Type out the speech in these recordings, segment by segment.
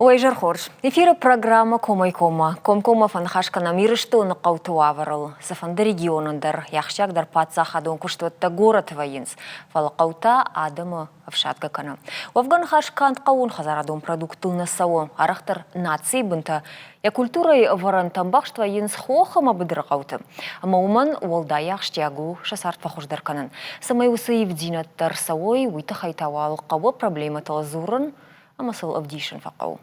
Уӕ изӕр хорз. Эфиры программӕ Комӕй-коммӕ. Комкоммӕ фӕныхас кӕнӕм Ирыстоны хъӕуты уавӕрыл. Цыфӕнды регионӕн дӕр йӕ ахсджиагдӕр паддзахадон куыстуӕттӕ горӕты вӕййынц, фӕлӕ хъӕутӕ адӕмы ӕфсадгӕ кӕны. Уӕвгӕ ныхас канд хъӕууонхӕдзарадон продукттыл нӕ цӕуы. Арӕхдӕр нацийы бынтӕ йӕ культурӕйы ӕвӕрӕнтӕ ӕмбӕхст вӕййынц хох ӕмӕ быдыры хъӕуты. Ӕмӕ уымӕн уӕлдай ахсджиаг у сӕ цард фӕхуыздӕр кӕнын. Цӕмӕй уыцы ивддзинӕдтӕ ӕрцӕуой, уый тыххӕй та уал хъӕуы проблемӕтыл дзурын ӕмӕ сыл ӕвдисын фӕхъӕуы.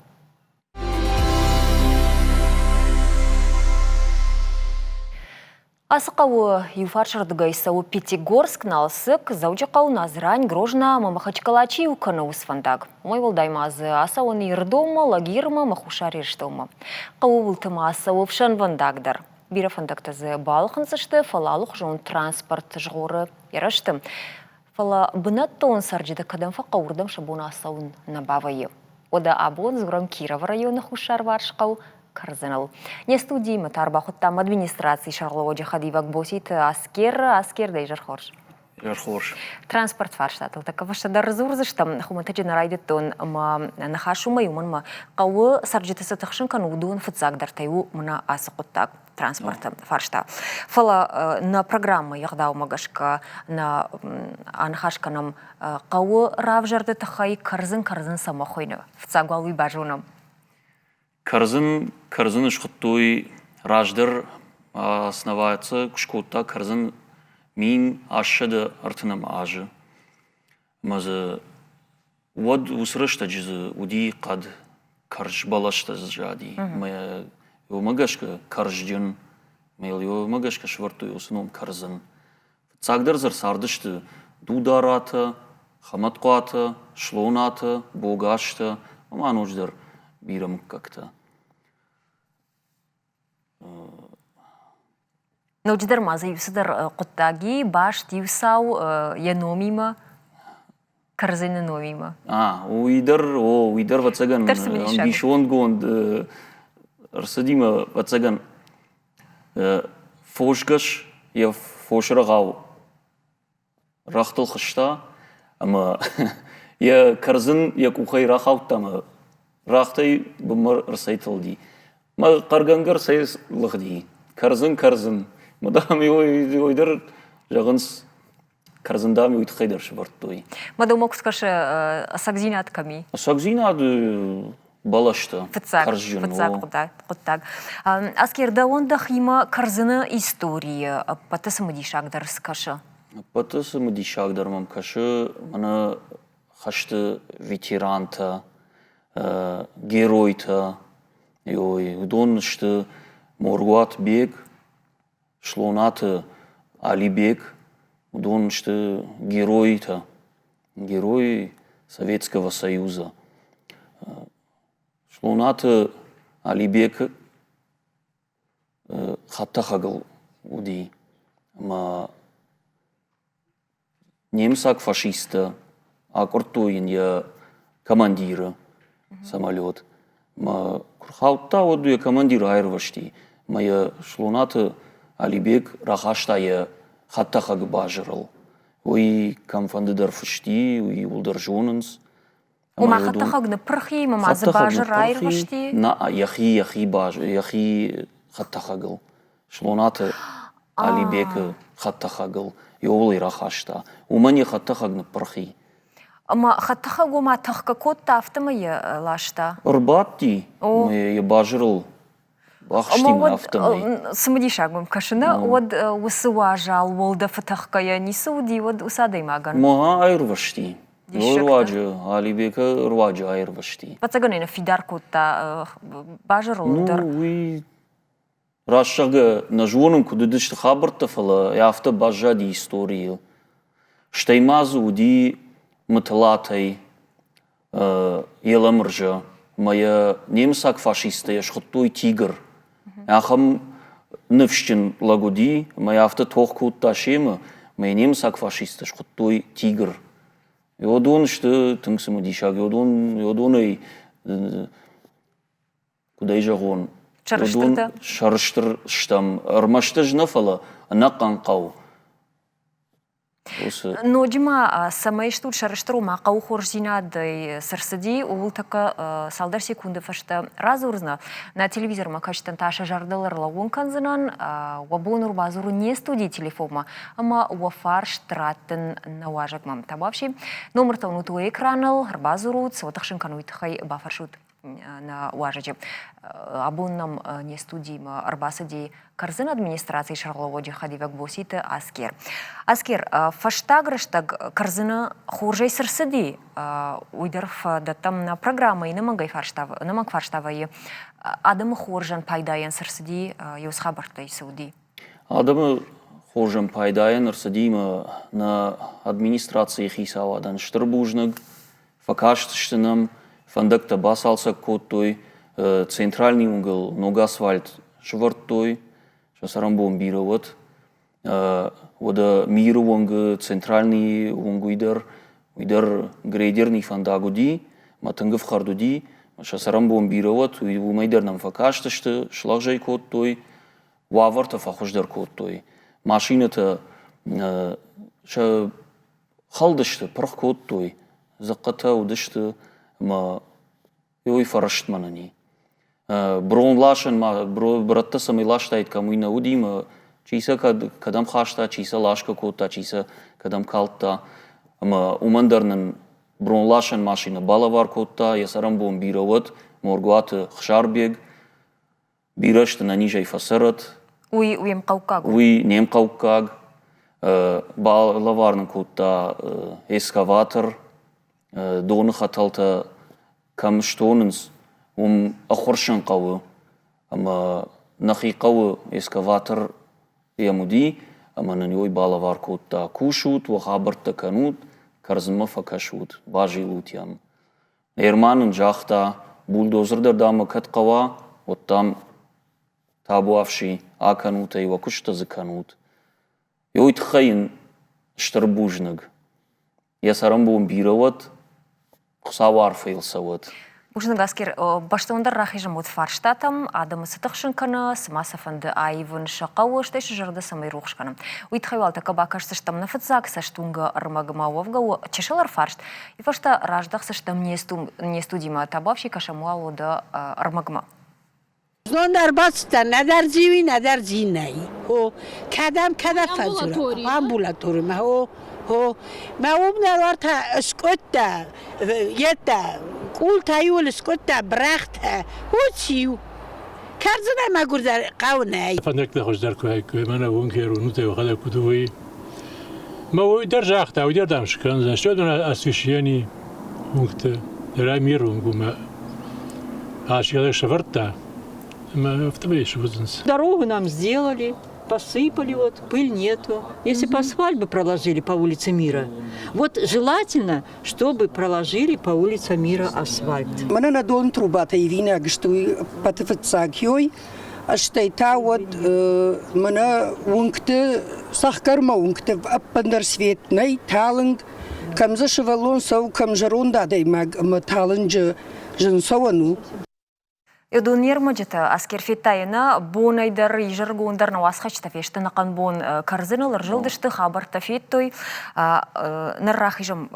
Ацы хъӕуы иуфарсырдыгӕй цӕуы Пятигорск, Налцыкк, Дзӕуджыхъӕу, Назрань, Грозна ӕмӕ Махачкала чи иу кӕны уыцы фӕндаг. Уымӕй уӕлдай ма дзы ацӕуӕн Ирдоммӕ, Лагирмӕ ӕмӕ Хуссар Ирыстонмӕ. Хъӕуы уылты ма цӕуы ӕфсӕнвӕндаг дӕр. Бирӕ фӕндӕгтӕ дзы балхынцъ сты, фӕлӕ алыхуызон транспорт згъоры йӕ рӕзты. Фӕлӕ бынӕттон цӕрджытӕ кӕдӕм фӕхъӕуы, уырдӕм сӕ бон ацӕуын нӕ бавӕййы. Уӕдӕ абон дзурӕм Кировы районы хуссарварс хъӕу Кӕрдзыныл. Не студимӕ та ӕрбахуыдтам администрацийы сӕргълӕууӕджы хӕдивӕг Боситы Аскер. Аскер, дӕ изӕр хорз. Изӕр хорз. Транспорт фарстатыл тӕккӕ фӕстӕдӕр дзурдзыстӕм. Хуымӕтӕджы нӕ райдыдтон ӕмӕ ныхас уымӕй, уымӕн ӕмӕ хъӕуы цӕрджыты цы тыхсын кӕны, уыдон фыццагдӕртӕй у мӕнӕ ацы хъуыддаг. транспорты фарста. Фӕлӕ нӕ программӕйы ӕгъдаумӕ гӕсгӕ нӕ аныхас кӕнӕм хъӕуы равзӕрды тыххӕй кӕрдзын кӕрдзын цӕмӕ хуыйны. Фыццаг уал уый базонӕм. Кӕрдзын кӕрдзын схуыдтой раздӕр основаться куы скодта кӕрдзын 1830 азы. Ӕмӕ дзы уӕд уыцы рӕстӕджы дзы уыди хъӕд, кӕрз бӕлӕстӕ дзы зади. Ӕмӕ уымӕ гӕсгӕ кӕрзджын, ӕмӕ йыл уымӕ гӕсгӕ сӕвӕрдтой уыцы ном Кӕрдзын. Фыццагдӕр дзы ӕрцардысты Дударатӕ, Хӕмӕтхъуатӕ, Слонатӕ, Богазтӕ ӕмӕ ноджыдӕр бирӕ мыггӕгтӕ. Ноджыдӕр ма дзы иу цыдӕр хъуыддаг и, баст иу цау йӕ номимӕ, кӕрдзыны номимӕ. А, уый дӕр, о, уый дӕр, ӕвӕццӕгӕн, ӕмбисондгонд ӕрцыди мӕ, ӕвӕццӕгӕн, фосгӕс йӕ фосы рӕгъау рӕгътыл хызта ӕмӕ йӕ кӕрдзын йӕ къухӕй рахаудта ӕмӕ рӕгътӕй бынмӕ ӕрцӕйтылди. Мӕ хъӕргӕнгӕ ӕрцӕйлыгъди. Кӕрдзын, кӕрдзын. Мӕ дам, уый дӕр зӕгъынц, кӕрдзын, дам, уый тыххӕй дӕр сӕвӕрдтой. Мӕ дӕумӕ куыд кӕсы, ӕцӕгдзинад кӕм и? Ӕцӕгдзинад бӕлӕстӕ. Фыццаг, фыццаг хъуыддаг. Аскер, дӕуӕн дӕхимӕ кӕрдзыны историйы ӕппӕты цымыдисагдӕр цы кӕсы? Ӕппӕты цымыдисагдӕр мӕм кӕсы мӕнӕ хӕсты ветерантӕ, геройтӕ. Уыдон сты Моргуат Бег, Слонаты Алибег. Уыдон сты геройтӕ, герои Советского Союза. Слонаты Алибек хӕдтӕхӕгыл уыди ӕмӕ немыцаг фашисттӕ акъуырдтой йын йӕ командиры самолет. Мӕ куы рхаудта, уӕд йӕ командир аирвӕзти ӕмӕ йӕ Слонаты Алибег рахаста йӕ хӕдтӕхӕгы базырыл. Уый кӕмфӕнды дӕр фысти, уый иууылдӕр зонынц. Ома хӕдтӕхӕг ныппырх и, ӕмӕ ма дзы базыр раирвӕзти? Нӕ, йӕхи, йӕхи баз, йӕхи хӕдтӕхӕгыл. Слонаты Алибекы хӕдтӕхӕгыл иууыл ӕй рахаста. Уымӕн йӕ хӕдтӕхӕг ныппырх и. Ӕмӕ хӕдтӕхӕг ома тӕхгӕ кодта, афтӕмӕй йӕ ласта? Ӕрбадти йӕ базырыл бахсти мӕ афтӕмӕй. Цымыдисаг мӕм кӕсы, нӕ? Уӕд уыцы уазал уӕлдӕфы тӕхгӕйӕ ницы уыди, уӕд уыцы адӕймагӕн? Ма аирвӕзти. Руаджы, Алибекы руаджы аирвӕзти. Ӕвӕццӕгӕн ӕй ныффидар кодта базырыл дӕр. Ну, уый Раст зӕгъгӕ, нӕ зонын, куыд уыдысты хабӕрттӕ, фӕлӕ афтӕ баззади историйыл. Стӕй ма дзы уыди Мытылатӕй Елӕмырзӕ ӕмӕ йӕ немыцаг фашисттӕ йӕ схуыдтой Тигр. Ахӕм ныфсджын лӕг уыди ӕмӕ йӕ афтӕ тох кодта семӕ, ӕмӕ йӕ немыцаг фашисттӕ схуыдтой Тигр. Уыдон сты тынг цымыдисаг, уыдонӕй куыд ӕй зӕгъон, уыдон сӕрыстыр стӕм ӕрмӕст ӕз нӕ, фӕлӕ ӕнӕхъӕн хъӕу. Уыцы Ноджы ма цӕмӕй стут сӕрыстыр, ома хъӕуы хорздзинадӕй цы рцыди, ууыл тӕккӕ цалдӕр секунды фӕстӕ радзурдзынӕ. Нӕ телевизормӕ кӕсджытӕн та сӕ зӕрдыл ӕрлӕууын кӕндзынӕн. Уӕ бон ӕрбадзурын не студийы телефонмӕ ӕмӕ уӕ фарст раттын нӕ уазӕгмӕ. Табуафси, номыртӕ уынут уӕ экраныл, ӕрбадзурут, цы уӕ тыхсын кӕны, уый тыххӕй бафӕрсут нӕ уазӕджы. Абон нӕм не студимӕ ӕрбацыди Кӕрдзыны администрацийы сӕргълӕууӕджы хӕдивӕг Боситы Аскер. Аскер, фӕстаг рӕстӕг Кӕрдзыны хорзӕй цы рцыди, уый дӕр фӕдӕттӕм нӕ программӕйы ӕнӕмӕнгӕй фарста, ӕнӕмӕнг фарста вӕййы, адӕмы хорзӕн пайдайӕн цы рцыди, еу хабӕрттӕй цы уыди? Адӕмы хорзӕн пайдайӕн ӕрцыди ӕмӕ нӕ администрацийы хицауадӕн стыр бузныг. Фӕкастысты нӕм, фӕндӕгтӕ бацалцӕг кодтой, центральный уынгыл ног асфальт сӕвӕрдтой, сӕ цӕрӕнбон бирӕ уӕд. Уӕдӕ Миры уынгы, центральный уынг уый дӕр, уый дӕр грейдерный фӕндаг уыди, мӕ тынг ӕфхӕрд уыди. Сӕ цӕрӕнбон бирӕ уӕд, уымӕй дӕр нӕм фӕкастысты, слӕгъз ӕй кодтой, уавӕртӕ фӕхуыздӕр кодтой. Машинӕтӕ сӕ хӕлдысты, пырх кодтой, дзыхъхъытӕ уыдысты ӕмӕ уый фӕрӕстмӕ нын и. Брон ласӕн ма брӕттӕ цӕмӕй ластаид, кӕм уый нӕ уыди ӕмӕ чи сӕ кӕдӕм хаста, чи сӕ ласгӕ кодта, чи сӕ кӕдӕм калдта. Ӕмӕ уымӕн дӕр нын бронласӕн машинӕ балӕвар кодта, йӕ цӕрӕнбон бирӕ уӕд, Моргуаты Хсарбег. Бирӕ сты нӕ низӕй фӕцӕрӕд. Уый уе мхъӕуккаг у? Уый не мхъӕуккаг. Балӕвар нын кодта эскаватор, доны хӕтӕлтӕ кӕм стонынц, уым ӕххуырсын хъӕуы. Ӕмӕ нӕхи хъӕуы эскаватор йӕм уыди, ӕмӕ нын уый балӕвар кодта. Кусут, уӕ хабӕрттӕ кӕнут, кӕрдзынмӕ фӕкӕсут, базилут йӕм. Ерман ын загъта, бульдозер дӕр дам мӕ кӕд хъӕуа, уӕд дам табуафси акӕнут ӕй, уӕ куыстӕ дзы кӕнут. Уый тыххӕй йын стыр бузныг. Йӕ цӕрӕнбон бирӕ уӕд, Хуыцауы арфӕ йыл цӕуӕд. Бузныг, Аскер. Бӕстондӕр рахизӕм уӕд фарстатӕм, адӕмы цы тыхсын кӕны, цы ма сӕ фӕнды аивын сӕ хъӕуы, стӕй сӕ зӕрдӕ цӕмӕй рухс кӕны. Уый тыххӕй уал тӕккӕ бакӕсдзыстӕм нӕ фыццаг цӕстуынгӕ ӕрмӕгмӕ. Уӕвгӕ у чысыл ӕрфарст, Уый фӕстӕ раздӕхдзыстӕм не студимӕ, табуафси кӕсӕм уал уӕдӕ ӕрмӕгмӕ. Знон ӕрбацыдтӕн нӕдӕр дзиуи, нӕдӕр дзинӕй. О, кӕдӕм, кӕдӕм фӕдзурӕм? Амбулаторимӕ. О, о. Мӕ уым нӕ уартӕ скъуыдтӕ, йедтӕ, къултӕ иуыл скъуыдтӕ, брӕгътӕ. О, циу? Кӕрдзынӕй мӕгуырдӕр хъӕу нӕй. Фӕндӕгтӕ хуыздӕр куы хаиккой, мӕнӕ уынгхӕрон уӕхӕдӕг куыд у, уый. Мӕ уый дӕр загъта, уый дӕр дам скӕндзӕн. Стӕй уыдон освещение уынгты, мир уынг уымӕ асиалӕй сӕвӕрдта ӕмӕ афтӕмӕй суыдзынц. Дорогу нам сделали, посыпали, вот, пыль нету. Если бы асфальт бы проложили по улице Мира, вот желательно, чтобы проложили по улице Мира асфальт. Мӕнӕ нӕ дон трубатӕ ивинаг сты, уый ӕппӕты фыццаг ёй, стӕй та уӕд мӕнӕ уынгты, цӕхгӕрмӕ уынгты ӕппындӕр свет нӕй, талынг. Кӕм дзы сывӕллон цӕуы, кӕм зӕронд адӕймаг ӕмӕ талынджы зын цӕуӕн у. Уыдон не рмӕджытӕ Аскер федта нӕ бонӕй дӕр, изӕрыгон дӕр нӕ уацхӕсджытӕ фесты ӕнӕхъӕн бон кӕрдзыныл ӕрзылдысты, хабӕрттӕ федтой. Ныр рахизӕм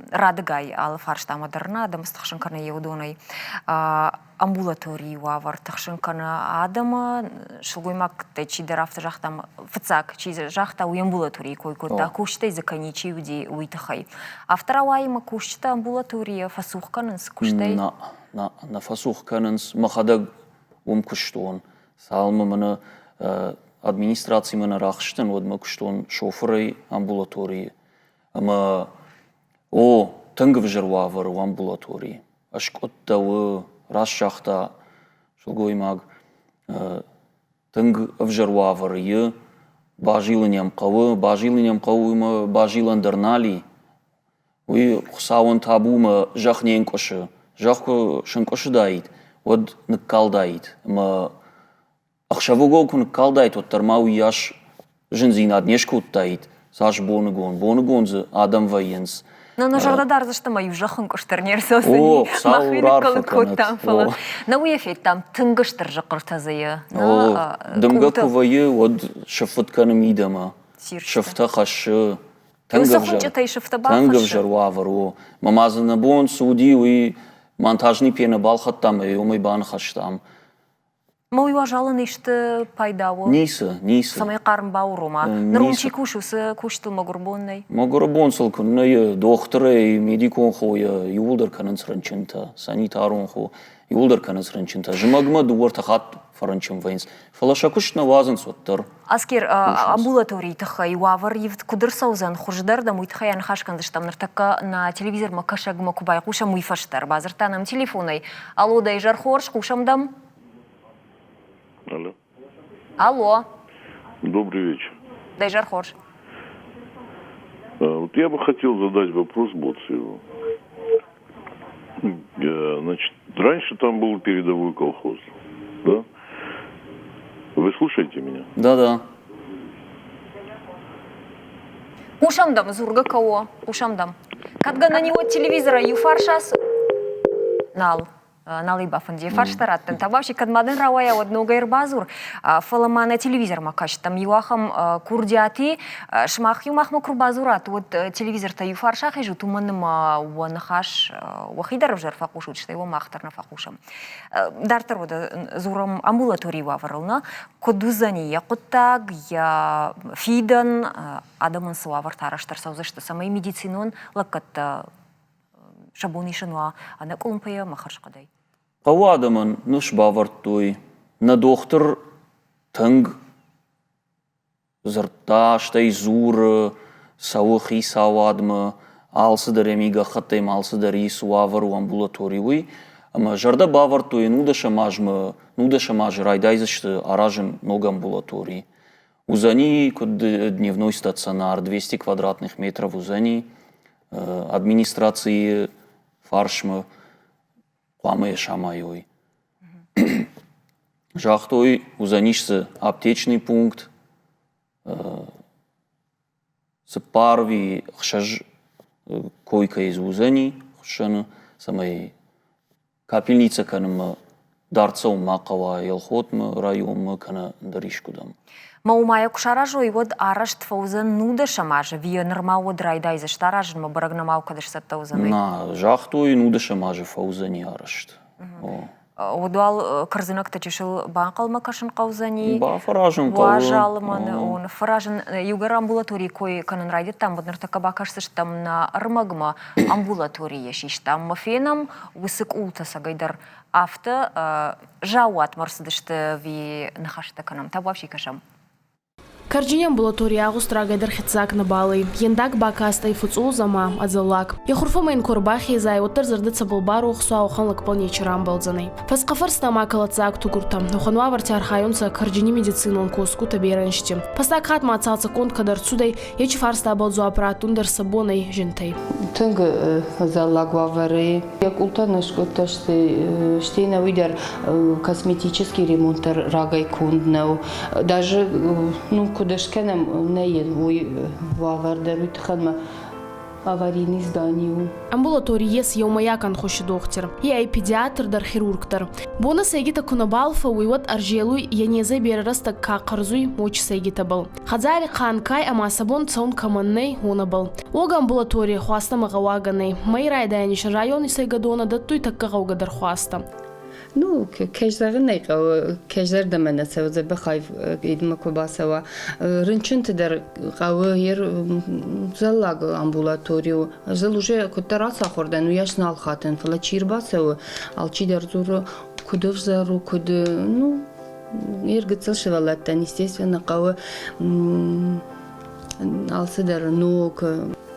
радыгай алы фарстамӕ дӕр нӕ адӕмы стыхсын кӕны йе уыдонӕй. Амбулаторийы уавӕр тыхсын кӕны адӕмы, сылгоймӕгтӕй чидӕр афтӕ загъта, фыццаг чи загъта, уый амбулаторийы кой кодта, кусджытӕй дзы кӕй ничи уыди, уый тыххӕй. Афтӕ рауайы ӕмӕ кусджытӕ амбулаторийӕ фӕцух кӕнынц куыстӕй. Нӕ, нӕ, нӕ фӕцух кӕнынц. Мӕхӕдӕг уым куыстон. Цалынмӕ мӕнӕ администрацимӕ нӕ рахызтӕн, уӕдмӕ куыстон шофырӕй амбулаторийы. Ӕмӕ, о, тынг ӕвзӕр уавӕр у амбулаторийы. Ӕскъуыдтӕ у, раст загъта сылгоймаг. Тынг ӕвзӕр уавӕры и. Базилын ӕм хъӕуы, базилын ӕм хъӕуы, уымӕ базилӕн дӕр нал и. Уый Хуыцауӕн табу ӕмӕ зӕхх не нкъуысы. Зӕхх куы сӕнкъуысыдаид, уӕд ныккалдаид. Ӕмӕ ӕхсӕвыгон куы ныккалдаид, уӕддӕр ма уыйас зындзинад не скодтаид, цас боныгон. Боныгон дзы адӕм вӕййынц. Но нӕ зӕрдӕ дардзысты ӕмӕ иу зӕххы нкъуыст дӕр не рцӕудзӕни. О, Хуыцау раарфӕ кодтам, фӕлӕ нӕ уый федтам тынг стыр зыхъхъыртӕ дзы и. О, дымгӕ куы вӕййы, уӕд сыффыт кӕны мидӕмӕ. Сыфтӕ хӕссы. Тынг Уыцы ӕвзӕр, хуынчъытӕй сыфтӕ тынг бахӕссы. ӕвзӕр уавӕр у. Мӕ ма дзы нӕ бон цы уыди, уый монтажный пена балхӕдтам ӕмӕ уымӕй баныхӕстам. Ма уый уазалӕн исты пайда у? Ницы, ницы. Цӕмӕй хъарм баурома. Ныр уым Ницы. чи кусы, уыцы куыстыл мӕгуыр бон нӕй. Мӕгуыры бон сыл куыннӕ и, дохтырӕй, медикон хойӕ иууылдӕр кӕнынц рынчынтӕ, санитарон хо, иууылдӕр кӕнынц рынчынтӕ. Зымӕгмӕ дыууӕ-ӕртӕ хатт фӕрынчын вӕййынц, фӕлӕ сӕ куыст нӕ уадзынц уӕддӕр. Аскер, амбулаторийы тыххӕй уавӕр ивд куыд ӕрцӕудзӕн, хуыздӕр дӕм уый тыххӕй аныхас кӕндзыстӕм. Ныртӕккӕ нӕ телевизормӕ кӕсӕгмӕ куы байхъусӕм, уый фӕстӕ ӕрбадзырдта нӕм телефонӕй. Алло, дӕ изӕр хорз, хъусӕм дӕм? Алло. Алло. Добрый вечер. Дӕ изӕр хорз. Вот я бы хотел задать вопрос Боциеву. Значит, раньше там был передовой колхоз, да? Вы слушаете меня? Да-да. Хъусӕм дӕм, дзургӕ кӕуы, хъусӕм дӕм. Кӕд гӕнӕн и уӕд телевизорӕй иу фарс ацу? Нал. Нал ӕй бафӕнди фарста раттын. Табуафси, кӕд ма дын рауайа, уӕд ногӕй ӕрбадзур. Фӕлӕ ма нӕ телевизормӕ кастам. Иу ахӕм курдиати, сымах иу махмӕ куы рбадзурат, уӕд телевизортӕ иу фарс ахизут, уымӕн ӕмӕ уӕ ныхас уӕхи дӕр ӕвзӕр фӕхъусут, стӕй уӕ мах дӕр нӕ фӕхъусӕм. Дарддӕр уӕдӕ дзурӕм амбулаторийы уавӕрыл, нӕ? Куыд уыдзӕни йӕ хъуыддаг, йӕ фидӕн, адӕмӕн цы уавӕртӕ арӕзт ӕрцӕудзысты, цӕмӕй медицинон лӕггӕдтӕ сӕ бон исын уа ӕнӕкъуылымпыйӕ ӕмӕ хӕрзхъӕдӕй. Хъӕуы адӕмӕн ныфс бавӕрдтой, нӕ дохтыр тынг дзырдта, стӕй дзуры, цӕуы хицауадмӕ, алцыдӕр йӕ мигӕххӕттӕй ма алцыдӕр и, цы уавӕр у амбулатори, уый. Ӕмӕ зӕрдӕ бавӕрдтой, нудӕсӕм азмӕ, нудӕсӕм азы райдайдзысты аразын ног амбулатори. Уыдзӕни куыд дневной стационар, 200 квадратных метров уыдзӕни администрацийы фарсмӕ хъуамӕ йӕ самайой. Загътой, уыдзӕнис дзы аптечный пункт, цыппар ӕви ӕхсӕз койкӕйы дзы уыдзӕни хуыссӕны, цӕмӕй капельницӕ кӕнынмӕ дард цӕуын ма хъӕуа Елхотмӕ, районмӕ кӕнӕ ӕндӕр искуыдӕм. Мӕ уымӕ куы саразой, уӕд арӕзт фӕуыдзӕн нудӕсӕм азы, ӕви нырма уӕд райдайдзысты аразынмӕ, бӕрӕг нӕма у, кӕд сцӕттӕ уыдзӕн, уый? Нӕ, загътой, нудӕсӕм азы фӕуыдзӕни арӕзт. Уӕд уал кӕрдзынӕгтӕ чысыл банхъӕлмӕ кӕсын хъӕудзӕни. Бафӕразын хъӕуы. Уазалмӕ ныффӕразын. Иугӕр амбулаторийы кой кӕнын райдыдтам, уӕд ныртӕккӕ бакӕсдзыстӕм нӕ ӕрмӕгмӕ. Амбулаторийы систам ӕмӕ фенӕм, уыцы къултӕ цӕгӕйдӕр афтӕ заууатмӕ ӕрцыдысты ӕви ныхӕстӕ кӕнӕм. Табуафси кӕсӕм. Карджини амбулаторий агъуст рагӕй дӕр хецаг нӕбал ӕй. Е ндаг бакаст ӕй фуцъулз ӕма ӕдзӕллаг. Е хурфӕмӕ ин ку ӕрбахезай, уӕддӕр зӕрдӕ цӕбӕл барохс уа, уӕхӕн лӕгбӕл нечи рамбӕлдзӕнӕй. Фӕсхъӕфӕрстӕ ӕма кӕлӕдздзаг тугуртӕ. Уӕхӕн уавӕрти архайунцӕ Карджини медицинон косгутӕ берӕ ӕнзти. Фӕстаг хатт ма цалцӕггонд кӕд ӕрцудӕй, ечи фарстабӕл дзуапп раттун дӕр сӕ бон ӕй зинтӕй. Тынг ӕдзӕллаг уавӕры. Йӕ къултӕ ныскъуыдтӕ сты, стӕй нӕ уый дӕр косметический ремонт дӕр рагӕй конд нӕу. Даже ну, куыд скӕнӕм, нӕ йын уый уавӕр дӕр уый тыххӕн мӕ аварийный здание у. Амбулаторий ес еумӕйаг ӕнхуси дохтир. Е ӕй педиатр дӕр, хирург дӕр. Бонӕ сӕйгитӕ ку нӕбал фӕууй, уӕд ӕрзелуй, е незӕй берӕ рӕстӕг ка хъӕрзуй, мочи сӕйгитӕбӕл. Хӕдзари хъанкай ӕма сӕ бон цӕун кӕмӕн нӕй, уонӕбӕл. Уогӕ амбулаторийӕй хуастӕмӕ гъӕуагӕ нӕй. Мӕй райдайӕни сӕ райони сӕйгӕдонӕ дӕттуй тӕккӕ гъӕугӕдӕр хуастӕ. Ну, кӕй зӕгъын ӕй хъӕуы, кӕй зӕрдӕмӕ нӕ цӕуы дзӕбӕхӕй идмӕ куы бацӕуа. Рынчынты дӕр хъӕуы йе зӕллаг амбулатори у. Ӕз ыл уже куыддӕр ацахуыр дӕн, уыйас нал хатын, фӕлӕ чи рбацӕуы, алчидӕр дзуры, куыд ӕвзӕр у, куыд, ну, йе ргыццыл сывӕллӕттӕн, естественно, хъӕуы алцыдӕр ног.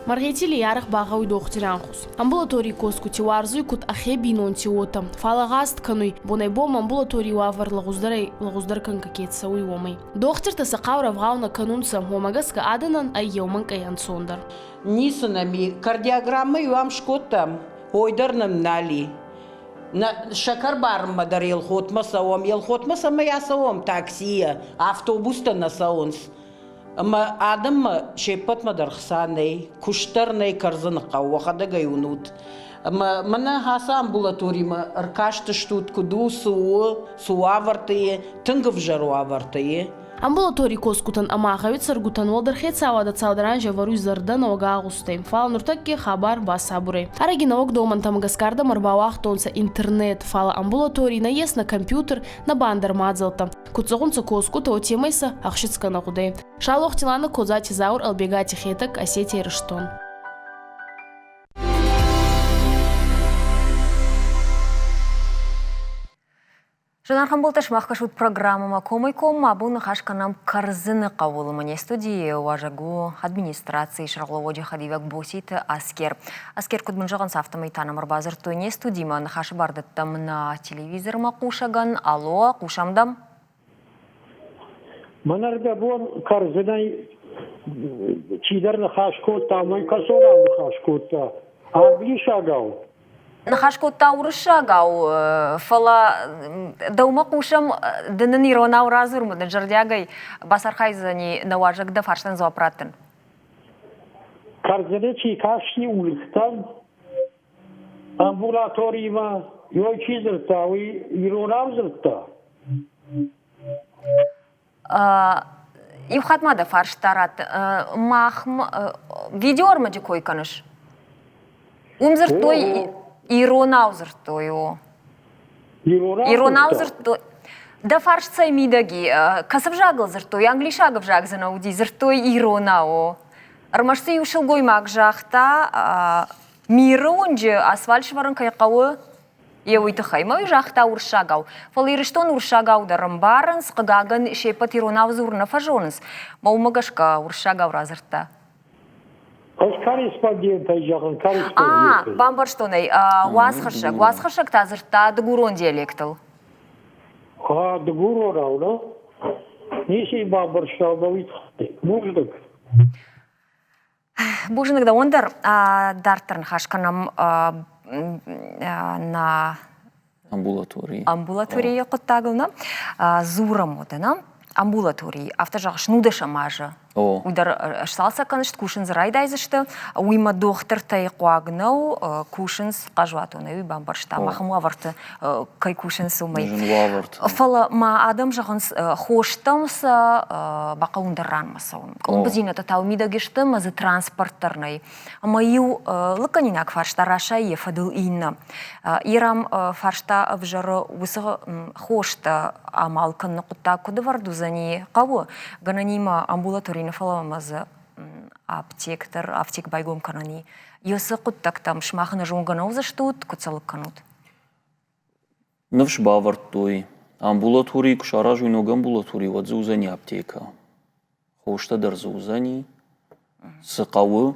Мӕргъити Лиарӕх багъӕуй дохтири ӕнхус. Амбулаторий косгути уарзуй куд ӕхе бийнонти, уотӕ. Фал гъаст кӕнуй, бонӕй-бонмӕ амбулаторий уавӕр лӕгъуздӕрӕй лӕгъуздӕр кӕнгӕ ке цӕуй, уомӕй. Дохтиртӕ сӕ хъаурӕ вгъау нӕ кӕнунцӕ, уомӕ гӕсгӕ адӕнӕн ӕй еумӕнкъӕй ӕнцондӕр. Ницы нӕм и. Кардиограммӕ-иу ам скодтам, ой дӕр нӕм нал и. Нӕ сӕкӕрбарынмӕ дӕр Елхотмӕ цӕуӕм. Елхотмӕ цӕмӕй ацӕуӕм таксийӕ, автобустӕ нӕ цӕуынц. Ӕмӕ адӕммӕ се ппӕтмӕ дӕр хца нӕй, куыст дӕр нӕй Кӕрдзыны хъӕу, уӕхӕдӕг ӕй уынут. Ӕмӕ мӕнӕ ацы амбулаторимӕ ӕркастыстут, куыд у, цы у, цы уавӕрты и, тынг ӕвзӕр уавӕрты и. Амбулаторий косгутӕн ӕма гъӕуи цӕргутӕн уӕлдӕр хецауадӕ цалдӕр анзи ӕвӕруй зӕрдӕ нӕуӕг агъустӕй, фал нуртӕкки хабар басабур ӕй. Ӕрӕги нӕуӕг домӕнтӕмӕ гӕсгӕ ардӕмӕ ӕрбауагътонцӕ интернет, фал амбулаторий нӕййес нӕ компьютер, нӕ ба ӕндӕр мадзӕлттӕ. Куд зӕгъунцӕ косгутӕ, уотемӕй сӕ ӕхсицгӕ нӕ гъудӕй. Шалохти Лана, Козати Заур, Ӕлбегати Хетӕг, Осетия, Ирыстон. Зынаргъ ӕмбӕлттӕ, сымах кӕсут программӕмӕ Комӕй-коммӕ. Абон ныхас кӕнӕм Кӕрдзыны хъӕуыл. Мӕнӕ студийы уазӕг у администрацийы сӕргълӕууӕджы хӕдивӕг Боситы Аскер. Аскер, куыд мын зӕгъынц, афтӕмӕй та нӕм ӕрбадзырдтой не студимӕ. Ныхасы бар дӕттӕм нӕ телевизормӕ хъусӕгӕн. Алло, хъусӕм дӕм? Мӕнӕргӕ бон Кӕрдзынӕй чидӕр ныхас кодта, мӕн кӕцонау ныхас кодта? Англисагау. Ныхас кодта уырыссагау, фӕлӕ дӕумӕ хъусӕм, ды нын иронау радзур, мын дын зӕрдиагӕй бацархайдзӕни нӕ уазӕг дӕ фарстӕн дзуапп раттын. Кӕрдзыны чи касти уынгтӕм, амбулаторимӕ йой чи дзырдта, уый иронау дзырдта? Иу хатт ма дӕ фарста ратт. Мах видеоӕрмӕджы кой кӕныс? Уым дзырдтой иронау дзырдтой, о. Иронау дзырдтой. Дӕ фарст цӕй мидӕг и? Кӕцы взагыл дзырдтой? Англисаг ӕвзаг дзы нӕ уыди, дзырдтой иронау, о. Ӕрмӕст дзы иу сылгоймаг загъта, Миры уынджы асфальт сӕвӕрын кӕй хъӕуы, йе уый тыххӕй. Мӕ уый загъта уырыссагау. Фӕлӕ Ирыстон уырыссагау дӕр ӕмбарынц, хъыгагӕн, се ппӕт иронау дзурын нӕ фӕзонынц. Мӕ уымӕ гӕсгӕ уырыссагау радзырдта. Ӕз корреспондентӕй зӕгъын, корреспондентӕй. А, бамбӕрстон ӕй. Уацхӕссӕг. Уацхӕссӕг та дзырдта дыгурон диалектыл. А, дыгуронау, нӕ? Ницы бамбӕрста мӕ уый тыххӕй. Бузныг. Бузныг дӕуӕн дӕр. Дарддӕр ныхас кӕнӕм нӕ амбулаторийы. Амбулаторийы хъуыддагыл нӕ дзурӕм уӕдӕ нӕ амбулаторийы. Афтӕ зӕгъыс, нудӕсӕм азы. Уый дӕр сцалцӕг кӕныс, кусын дзы райдайдзысты. Уыимӕ дохтыртӕй хъуаг нӕу, кусынц хъазуатонӕй, уый бамбӕрста, ахӕм уавӕрты кӕй кусынц, уымӕй. Зын уавӕрты. Фӕлӕ ма адӕм зӕгъынц, хостӕм сӕ бахъӕуын дӕр ранмӕ цӕуын. Къуылымпыдзинӕдтӕ та мидӕг сты ӕмӕ дзы транспорт дӕр нӕй. Ӕмӕ иу лыггӕнинаг фарста расайы йӕ фӕдыл иннӕ. Ирам фарста ӕвзӕры уыцы хостӕ амал кӕныны хъуыддаг куыд ӕвӕрд уыдзӕни хъӕуы, гӕнӕнимӕ амбулатори нӕ фӕлӕ ӕмӕ дзы аптек дӕр, афтек байгом кӕнӕн и. Уыцы хъуыддӕгтӕм сымах ӕнӕзонгӕ нӕ уыдзыстут, куыд сӕ лыг кӕнут? Ныфс бавӕрдтой, амбулаторийы куы саразой ног амбулатори, уӕд дзы уыдзӕни аптекӕ. Хостӕ дӕр дзы уыдзӕни, цы хъӕуы,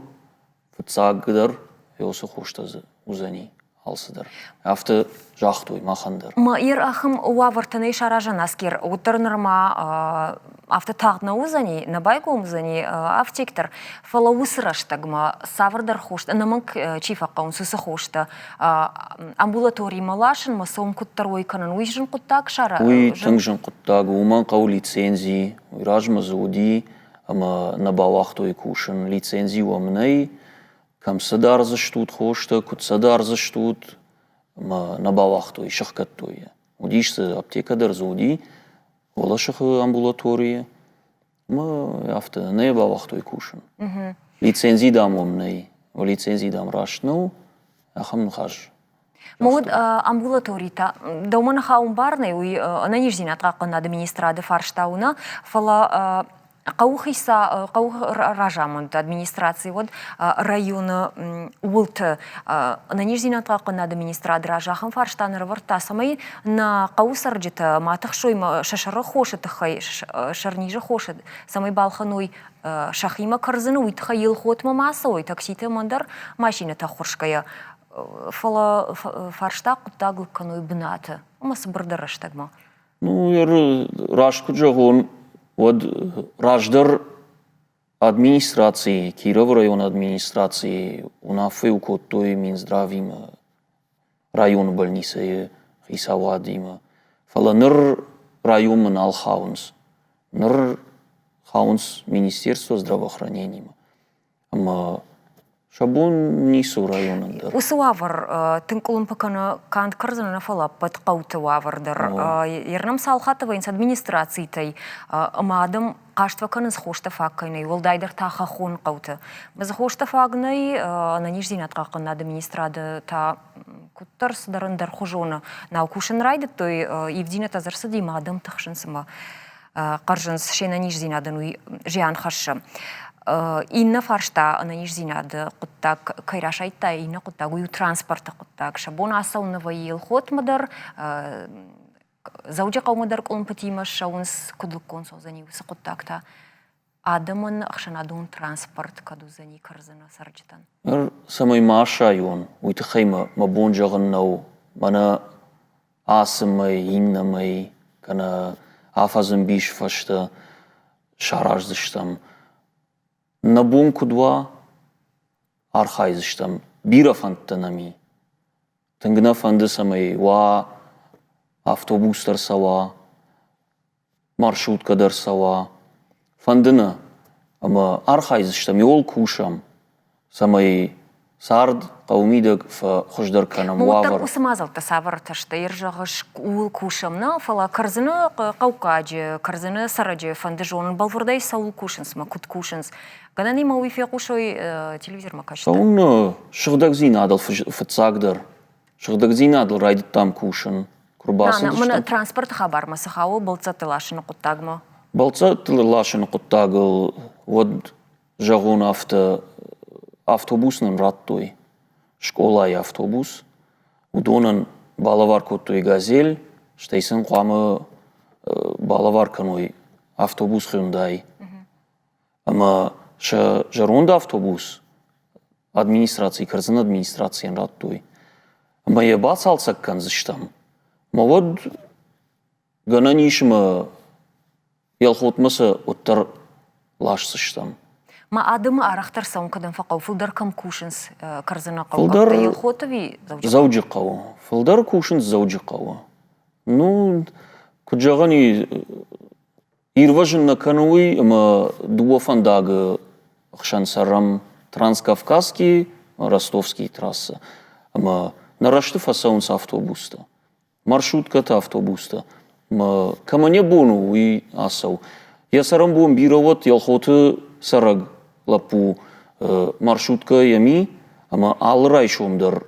фыццагдӕр уыцы хостӕ дзы уыдзӕни алцыдӕр. Афтӕ загътой махӕн дӕр. Ма ир ахӕм уавӕртӕ нӕй саразӕн, Аскер, уӕддӕр нырма афтӕ тагъд нӕ уыдзӕни, нӕ байгом уыдзӕни афтек дӕр, фӕлӕ уыцы рӕстӕгмӕ цавӕрдӕр хостӕ, ӕнӕмӕнг чи фӕхъӕуынц, уыцы хостӕ амбулаторимӕ ласынмӕ сом куыддӕр уой кӕнын, уый зын хъуыддаг сара? Уый тынг зын хъуыддаг у, уымӕн хъӕуы лицензи. Уый размӕ дзы уыди ӕмӕ нӕ бауагътой кусын. Лицензи уӕм нӕй, кӕм сӕ дардзыстут хостӕ, куыд сӕ дардзыстут, ӕмӕ нӕ бауагътой, сыхгӕдтой йӕ. Уыдис дзы аптекӕ дӕр дзы уыди, Уӕлӕсыхы амбулаторийы. Ӕмӕ афтӕ нӕ йӕ бауагътой кусын. Лицензи, дам, уӕм нӕй. Лицензи, дам, раст нӕу. Ахӕм ныхас. Уӕд амбулаторитӕ дӕумӕ ныхауын бар нӕй, уый ӕнӕниздзинад хъахъхъӕнынады министрады фарста у нӕ, фӕлӕ хъӕуы хица хъӕуы разамынд администраци уӕд районы уылты ӕнӕниздзинад хъахъхъӕнынады министрады раз ахӕм фарста нырӕвӕрдта, цӕмӕй нӕ хъӕуы цӕрджытӕ ма тыхсой сӕ сӕры хосы тыххӕй, сӕрнизы хосы, цӕмӕй балхӕной сӕхимӕ кӕрдзыны, уый тыххӕй Елхотмӕ ма цӕуой, такситы ӕмӕ ӕндӕр машинӕтӕ ӕххуырсгӕйӕ. Фӕлӕ фарста хъуыддаг лыг кӕной бынаты ӕмӕ цыбырдӕр рӕстӕгмӕ. Ну, раст куыд зӕгъон, уӕд раздӕр администрацийы, Кировы районы администрацийы уынаффӕ кодтой Минздравимӕ, районы больницӕйы хицауадимӕ. Фӕлӕ ныр районмӕ нал хауынц. Ныр хауынц Министерство здравоохранениемӕ. Ӕмӕ Сӕ бон ницы у районӕн дӕр. Уыцы уавӕр тынг къуылымпы кӕны канд Кӕрдзыны нӕ, фӕлӕ ӕппӕт хъӕуты уавӕр дӕр. Ернӕм цал хатты вӕййынц администрацитӕй ӕмӕ адӕм хъаст фӕкӕнынц хостӕ фаг кӕй нӕй, уӕлдайдӕр та хӕххон хъӕуты. Ӕмӕ дзы хостӕ фаг нӕй, ӕнӕниздзинад хъахъхъӕнынады министрады та куыддӕр цыдӕр ӕндӕрхуызоны нал кусын райдыдтой, ивдзинӕдтӕ дзы ӕрцыди ӕмӕ адӕм тыхсынц ӕмӕ хъӕрзынц, се нӕниздзинадӕн уый зиан хӕссы. Иннӕ фарста ӕнӕниздзинады хъуыддаг кӕй расайдта, иннӕ хъуыддаг уый у транспорты хъуыддаг. Сӕ бон ацӕуын нӕ вӕййы Елхотмӕ дӕр, Дзӕуджыхъӕумӕ дӕр къуылымпытимӕ ссӕуынц, куыд лыггонд цӕудзӕни уыцы хъуыддаг та. Адӕмӕн ӕхсӕнадон транспорт кӕд уыдзӕни Кӕрдзыны цӕрджытӕн? Ныр цӕмӕй ма асайон, уый тыххӕй мӕ бон зӕгъын нӕу. Мӕнӕ ацы мӕй, иннӕ мӕй, кӕнӕ афӕдзы мбис фӕстӕ сараздзыстӕм. Нӕ бон куыд уа, архайдзыстӕм. Бирӕ фӕндтӕ нӕм и. Тынг нӕ фӕнды, цӕмӕй уа автобус дӕр цӕуа, маршруткӕ дӕр цӕуа. Фӕнды нӕ, ӕмӕ архайдзыстӕм, иуыл кусӕм, цӕмӕй цард хъӕуы мидӕг фӕхуыздӕр кӕнӕм уавӕр. Уыцы мадзӕлттӕ цавӕртӕ сты? Зӕгъыс, ууыл кусӕм нӕ, фӕлӕ Кӕрдзыны хъӕуккаджы, Кӕрдзыны цӕрӕджы фӕнды зонын, бӕлвырдӕй цӕуыл кусынц ӕмӕ куыд кусынц. Гӕнӕн ӕмӕ уый фехъусой телевизормӕ кӕсджытӕ. Цӕуын сыгъдӕгдзинадыл фыццагдӕр. Сыгъдӕгдзинадыл райдыдтам кусын. Куы рбацыдыстӕм. Транспорты хабармӕ цы хауы бӕлццӕтты ласыны хъуыддагмӕ? Бӕлццӕтты ласыны хъуыддагыл уӕд зӕгъон афтӕ, автобус нын радтой, скъолайы автобус. Уыдонӕн балӕвар кодтой «Газель», стӕй сын хъуамӕ балӕвар кӕной автобус Hyundai. Ӕмӕ сӕ зӕронд автобус администрацийы, Кӕрдзыны администрацийӕн радтой. Ӕмӕ йӕ бацалцӕг кӕндзыстӕм. Ӕмӕ уӕд гӕнӕн ис ӕмӕ Елхотмӕ сӕ уӕддӕр ласдзыстӕм. Ма адӕмы арӕхдӕр цӕуын кӕдӕм фӕхъӕуы? Фылдӕр кӕм кусынц Кӕрдзыны хъӕуы? Фылдӕр Елхот ӕви Дзӕуджыхъӕуы? Дзӕуджыхъӕуы. Фылдӕр кусынц Дзӕуджыхъӕуы. Ну, куыд зӕгъӕн и, ирвӕзын нӕ кӕны уый, ӕмӕ дыууӕ фӕндагы хсӕн цӕрӕм Транскавказский, Ростовский трассӕ. Ӕмӕ нӕ рӕзты фӕцӕуынц автобустӕ. Маршруткӕтӕ, автобустӕ. Кӕмӕн йӕ бон у, уый ацӕуы. Йӕ цӕрӕнбон бирӕ уӕд Елхоты цӕрӕг лӕппу маршруткӕ йӕм и, ӕмӕ алы райсом дӕр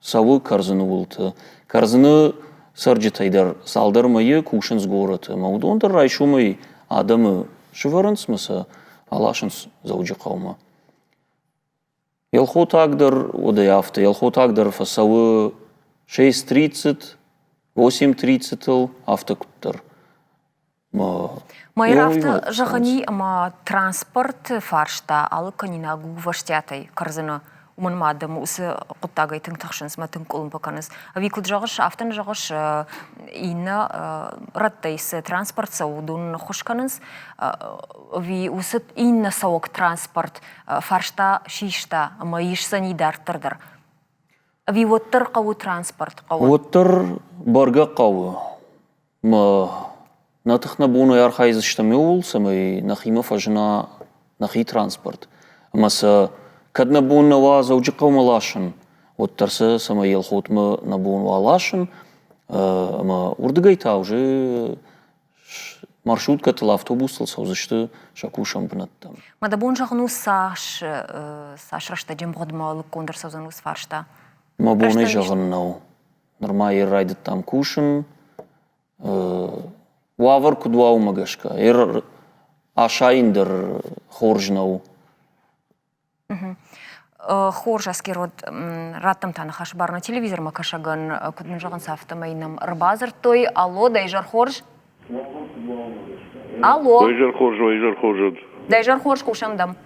цӕуы Кӕрдзыны уылты. Кӕрдзыны цӕрджытӕй дӕр цалдӕр мӕйы кусынц горӕты, ӕмӕ уыдон дӕр райсомӕй адӕмы сывӕрынц ӕмӕ сӕ аласынц Дзӕуджыхъӕумӕ. Елхотаг дӕр уӕдӕй афтӕ, Елхотаг дӕр фӕцӕуы 6:30, 8:30-ыл, афтӕ куыддӕр. Майыр афтӕ зӕгъӕни, ӕмӕ транспорты фарста алыг кӕнинаг у вӕстиатӕй Кӕрдзыны. Уымӕн ма адӕм уыцы хъуыддагӕй тынг тыхсынц ӕмӕ тынг къуылымпы кӕнынц. Ӕви куыд зӕгъыс, афтӕ нӕ зӕгъыс, иннӕ рӕттӕй цы транспорт цӕуы, уыдон ныххуыс кӕнынц, ӕви уыцы иннӕ цӕуӕг транспорт фарста систа ӕмӕ исдзӕни дарддӕр дӕр? Ӕви уӕддӕр хъӕуы транспорт хъӕуы? Уӕддӕр бӕргӕ хъӕуы. Мӕ нӕ тых нӕ бонӕй архайдзыстӕм иууыл, цӕмӕй нӕхимӕ фӕзына нӕхи транспорт. Ӕмӕ сӕ кӕд нӕ бон нӕ уа Дзӕуджыхъӕумӕ ласын, уӕддӕр сӕ цӕмӕй Елхотмӕ нӕ бон уа ласын, ӕмӕ уырдыгӕй та уже маршруткӕтыл, автобустыл цӕудзысты сӕ кусӕн бынӕттӕм. Мӕ дӕ бон зӕгъын у, цас, цас рӕстӕджы мгъуыдмӕ лыггонд ӕрцӕудзӕн уыцы фарста? Мӕ бонӕй зӕгъын нӕу. Нырма йӕ райдыдтам кусын. Уавӕр куыд уа, уымӕ гӕсгӕ. Асайын дӕр хорз нӕу. Хорз, Аскерод, раттӕм та ныхас бар нӕ телевизормӕ кӕсӕгӕн, куыд нын зӕгъынц, афтӕмӕй нӕм ӕрбадзырдтой. Алло, дӕ изӕр хорз. Алло. Дӕ изӕр хорз, дӕ изӕр хорз. Дӕ изӕр хорз, хъусӕм дӕм.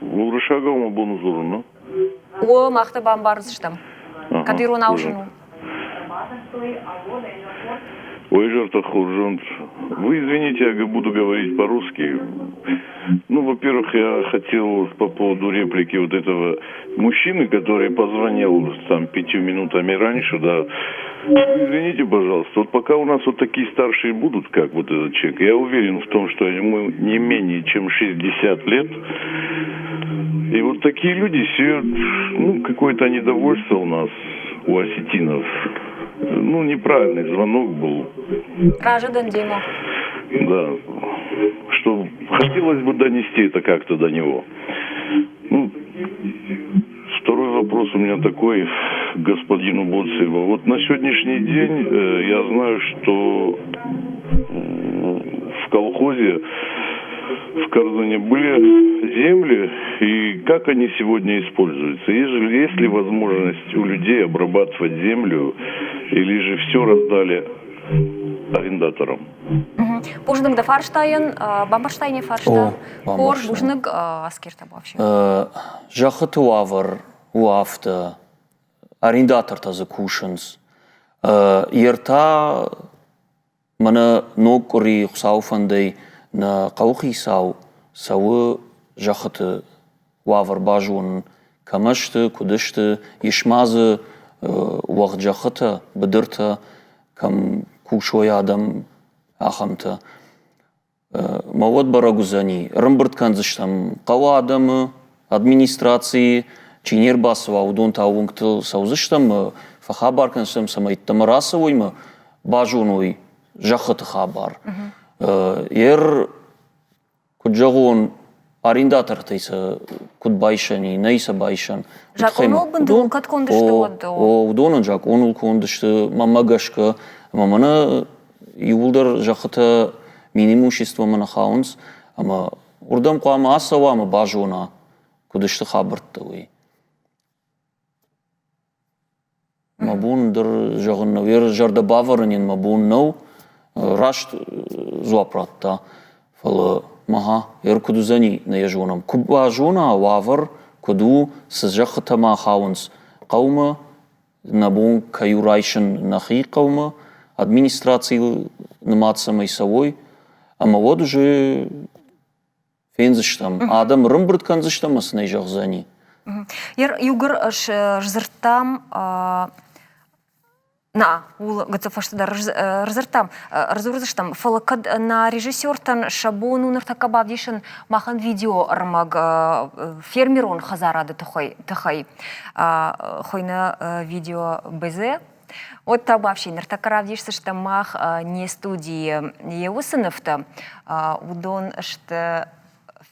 Уырыссагау мӕ бон дзурын, нӕ? О, мах дӕ бамбардзыстӕм. Кӕд иронау зын у. Ой, жертва хорзонд. Вы извините, я буду говорить по-русски. Ну, во-первых, я хотел по поводу реплики вот этого мужчины, который позвонил там 5 минутами раньше, да. Извините, пожалуйста, вот пока у нас вот такие старшие будут, как вот этот человек, я уверен в том, что ему не менее чем 60 лет. И вот такие люди сеют, ну, какое-то недовольство у нас, у осетинов. Ну, неправильный звонок был. Разы Дима. Да. Что хотелось бы донести это как-то до него. Ну, второй вопрос у меня такой к господину Боцеву. Вот на сегодняшний день я знаю, что в колхозе в Корзуне были земли, и как они сегодня используются? Есть ли возможность у людей обрабатывать землю, или же все раздали арендаторам? Бузныг дӕ фарстайӕн, бамбӕрстай не фарста? Хорз, бузныг, Аскер вообще. Зӕххыты уавӕр у афтӕ, арендатортӕ дзы кусынц. Йе ртӕ Мӕнӕ ног къуыри Хуыцауы фӕндӕй нӕ хъӕуыхицау цӕуы зӕххыты уавӕр базонын, кӕмӕ сты, куыд сты, ис ма дзы уӕгъд зӕххытӕ, быдыртӕ, кӕм кусой адӕм, ахӕмтӕ. Мӕ уӕд бӕрӕг уыдзӕни, ӕрӕмбырд кӕндзыстӕм хъӕуы адӕмы, администрацийы, чи не рбацӕуа, уыдон та уынгтыл цӕудзыстӕм, фӕхабар кӕндзыстӕм, цӕмӕй ӕддӕмӕ рацӕуой мӕ базоной зӕххыты хабар. Ер, куыд зӕгъон, арендатортӕй сӕ куыд байсӕн и, нӕй сӕ байсӕн. Закъоныл бындурыл кӕд конд сты, уӕд? О, уыдонӕн закъоныл конд сты, мӕнмӕ гӕсгӕ. Ӕмӕ мӕнӕ иууылдӕр зӕххытӕ минимуществомӕ нӕ хауынц, ӕмӕ уырдӕм хъуамӕ ацӕуа ӕмӕ базона, куыд сты хабӕрттӕ, уый. Мӕ бон дӕр зӕгъын нӕу, йӕ зӕрдӕ бавӕрын йын мӕ бон нӕу, раст дзуапп радта, фӕлӕ мӕ йӕ куыд уыдзӕни, нӕ йӕ зонӕм. Куы базона уавӕр куыд у, цы зӕххытӕ ма хауынц хъӕумӕ, нӕ бон кӕй у райсын нӕхи хъӕумӕ, администрацийыл нымад цӕмӕй цӕуой, ӕмӕ уӕд уже фендзыстӕм, адӕм ӕрӕмбырд кӕндзыстӕм ӕмӕ сын ӕй зӕгъдзӕни. Иугӕр сдзырдтам На, ууыл гыццыл фӕстӕдӕр ӕрдзырдтам, ӕрдзурдзыстӕм, фӕлӕ кӕд нӕ режиссертӕн сӕ бон у ныртӕккӕ бавдисын махӕн видеоӕрмӕг фермерон хӕдзарады тыххӕй, хуыйны видео БЗ. Вот та вообще ныртӕккӕ равдисдзыстӕм мах не студийы йе уыцы нывтӕ. Уыдон сты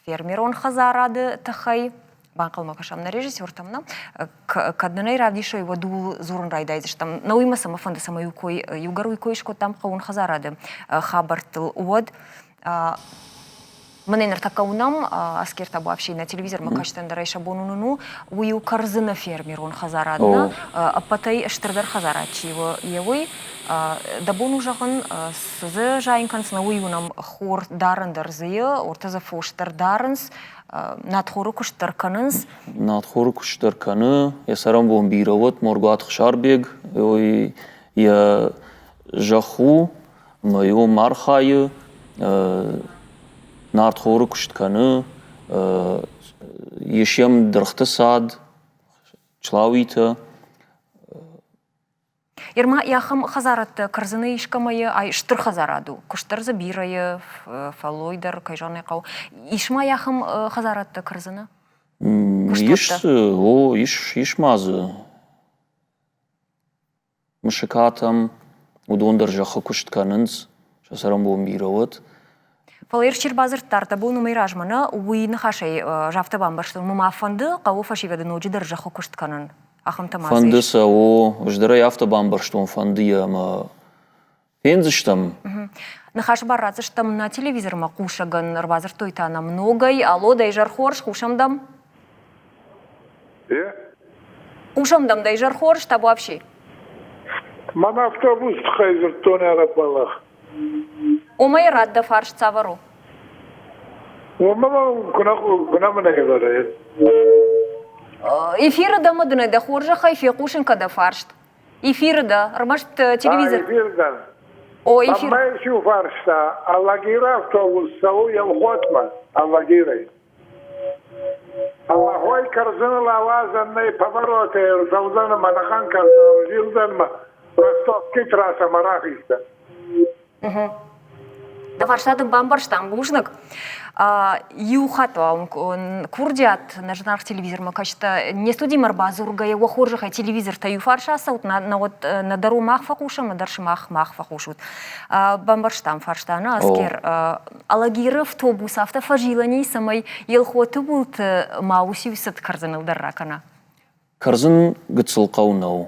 фермерон хӕдзарады тыххӕй. Банхъӕлмӕ кӕсӕм нӕ режиссертӕм, нӕ? Кӕд нын ӕй равдисой, уӕд ууыл дзурын райдайдзыстӕм. Нӕ уый мӕ цӕмӕ фӕнды, цӕмӕй иу кой, иугӕр уый кой скодтам хъӕууон хӕдзарады хабӕрттыл, уӕд Мӕнӕ ныртӕккӕ уынӕм, Аскер Табуафси нӕ телевизормӕ кастӕн дӕр ӕй сӕ бон уынын у, уый у кӕрдзыны фермерон хӕдзарад, нӕ ӕппӕтӕй стырдӕр хӕдзарад чи у, йе уый. Дӕ бон у зӕгъын, цы дзы зайын кӕнынц, нӕ уый уынӕм, хор дарын дӕр дзы и, ортӕ дзы фос дӕр дарынц, надхоры куыст дӕр кӕнынц. Надхоры куыст дӕр кӕны, йӕ цӕрӕнбон бирӕ уӕд, Моргуаты Хсарбег, йӕ зӕхх у, ӕмӕ уым архайы, нартхоры куыст кӕны, ис йӕм дыргъты цад, члауитӕ. Ерма ахӕм хӕдзарадтӕ кӕрдзыны искӕмӕ ай стыр хӕдзарад у, куыст дӕр дзы бирӕ, фӕллой дӕр, кӕй зӕгъын ӕй хъӕуы. Ис ма ахӕм хӕдзарадтӕ кӕрдзыны? Ис, о, ис, ис ма дзы. Мысыкатӕм, уыдон дӕр зӕххы куыст кӕнынц, сӕ цӕрӕнбон бирӕ уӕд. Фӕлӕ йе рчи рбадзырдта ӕрдӕбон уымӕй размӕ нӕ, уый ныхасӕй афтӕ бамбӕрстон, мӕ ма фӕнды хъӕуы фӕсивӕды ноджыдӕр зӕххы куыст кӕнын. Ахӕмтӕ ма дзы Фӕнды сӕ, о, ӕз дӕр ӕй афтӕ бамбӕрстон, фӕнды йӕ ӕмӕ фендзыстӕм. Ныхасы бар ратдзыстӕм нӕ телевизормӕ хъусӕгӕн, ӕрбадзырдтой та нӕм ногӕй. Алло, дӕ изӕр хорз, хъусӕм дӕм? Э? Хъусӕм дӕм, дӕ изӕр хорз, табуапси. Мӕн автобус тыххӕй дзырдтон ӕрӕббӕллӕх. Омӕ рад дӕ фарст цавӕр у? Уымӕ куы нӕ мын ӕвӕры. Эфиры дӕ мӕ дын дӕ хорзӕхӕй фехъусын кӕ дӕ фарст. Эфиры дӕ, ӕрмӕст телевизор. Эфир дӕн. О, эфир. Мӕ иу фарста, Алагиры автобус цӕуы Елхотмӕ, Алагирӕй. Аллахой кӕрдзыныл ауадзӕн нӕй поворотӕй ӕрцӕудзӕн ӕмӕ ӕнӕхъӕн кӕрдзын ӕрзилдзӕн ӕмӕ Ростовский трассӕмӕ рахиздзӕн. Дӕ фарста дын бамбӕрстам, бузныг. Иу хатт уал курдиат нӕ зынаргъ телевизормӕ кӕсджытӕ не студимӕ ӕрбадзургӕйӕ, уӕ хорзӕхӕй телевизортӕ иу фарс ацӕут, науӕд нӕдӕр у мах фӕхъусӕм, нӕдӕр сымах мах фӕхъусут. Бамбӕрстам фарста, нӕ, Аскер? Алагиры автобус афтӕ фӕзилӕни, цӕмӕй Елхоты уылты ма уыциу цыд кӕрдзыныл дӕр ракӕна. Кӕрдзын гыццыл хъӕу нӕу.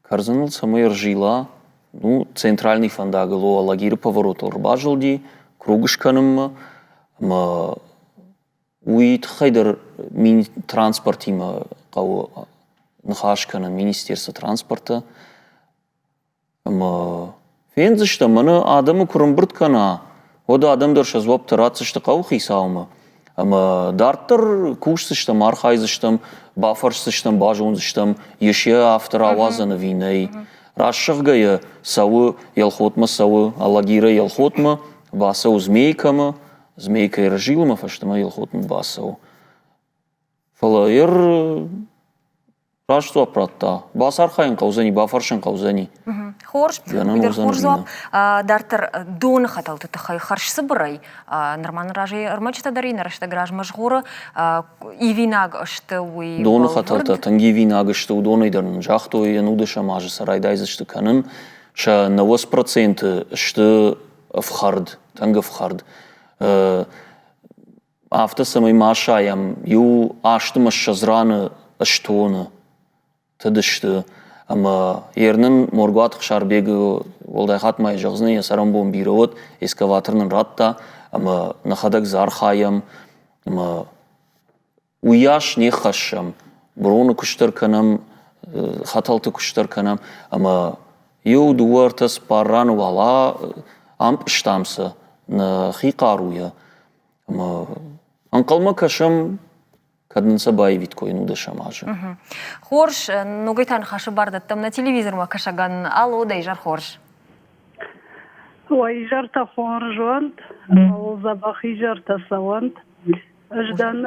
Кӕрдзыныл цӕмӕй ӕрзила, ну, центральный фӕндагыл о Алагиры поворотыл ӕрбазылди, круг скӕнынмӕ, ӕмӕ уый тыххӕй дӕр транспортимӕ хъӕуы ныхас кӕнын, министерство транспорта. Ӕмӕ фендзыстӕм, мӕнӕ адӕмы куы рымбырд кӕна, уӕд адӕм дӕр сӕ дзуӕпптӕ ратдзысты хъӕуыхицаумӕ. Ӕмӕ дарддӕр кусдзыстӕм, архайдзыстӕм, бафӕрсдзыстӕм, базондзыстӕм, ис йӕ афтӕ рауадзӕн ӕви нӕй. Раст зӕгъгӕйӕ, цӕуы Елхотмӕ цӕуы, Алагирӕй Елхотмӕ, бацӕуы Змейкӕмӕ, Змейкӕйы разилы ӕмӕ фӕстӕмӕ Елхотмӕ бацӕуы. Фӕлӕ ер Раст дзуапп радта. Бацархайын хъӕудзӕни, бафӕрсын хъӕудзӕни. Хорз, уый дӕр хорз дзуапп. Дарддӕр доны хӕтӕлты тыххӕй хӕрзцыбырӕй нырма нын разӕй ӕрмӕджытӕ дӕр и, нӕ рӕстӕг размӕ згъоры. Ивинаг сты уый Доны хӕтӕлтӕ тынг ивинаг сты, уыдонӕй дӕр нын загътой, ӕнудӕсӕм азы сӕ райдайдзысты кӕнын. Сӕ 90% сты ӕфхӕрд, тынг ӕфхӕрд. Афтӕ цӕмӕй ма сайӕм, иу азты мӕ 20 раны стоны тыдысты ӕмӕ ер нын Моргуаты Хсарбегы уӕлдай хатт ма йӕ зӕгъдзынӕн, йӕ цӕрӕнбон бирӕ уӕд, эскаватор нын радта ӕмӕ нӕхӕдӕг дзы архайӕм ӕмӕ уыйас не ххӕссӕм, броны куыст дӕр кӕнӕм, хӕтӕлты куыст дӕр кӕнӕм ӕмӕ иу, дыууӕ, ӕртӕ, цыппар раны уал ампъызтам сӕ нӕхи хъаруйӕ ӕмӕ ӕнхъӕлмӕ кӕсӕм, кӕд нын сӕ баивиткой нудӕсӕм азы. Хорз, ногӕй та ныхасы бар дӕттӕм нӕ телевизормӕ кӕсӕгӕн. Алло, дӕ изӕр хорз. Уӕ изӕртӕ хорз уӕнт, дзӕбӕх изӕртӕ цӕуӕнт. Ӕз дӕн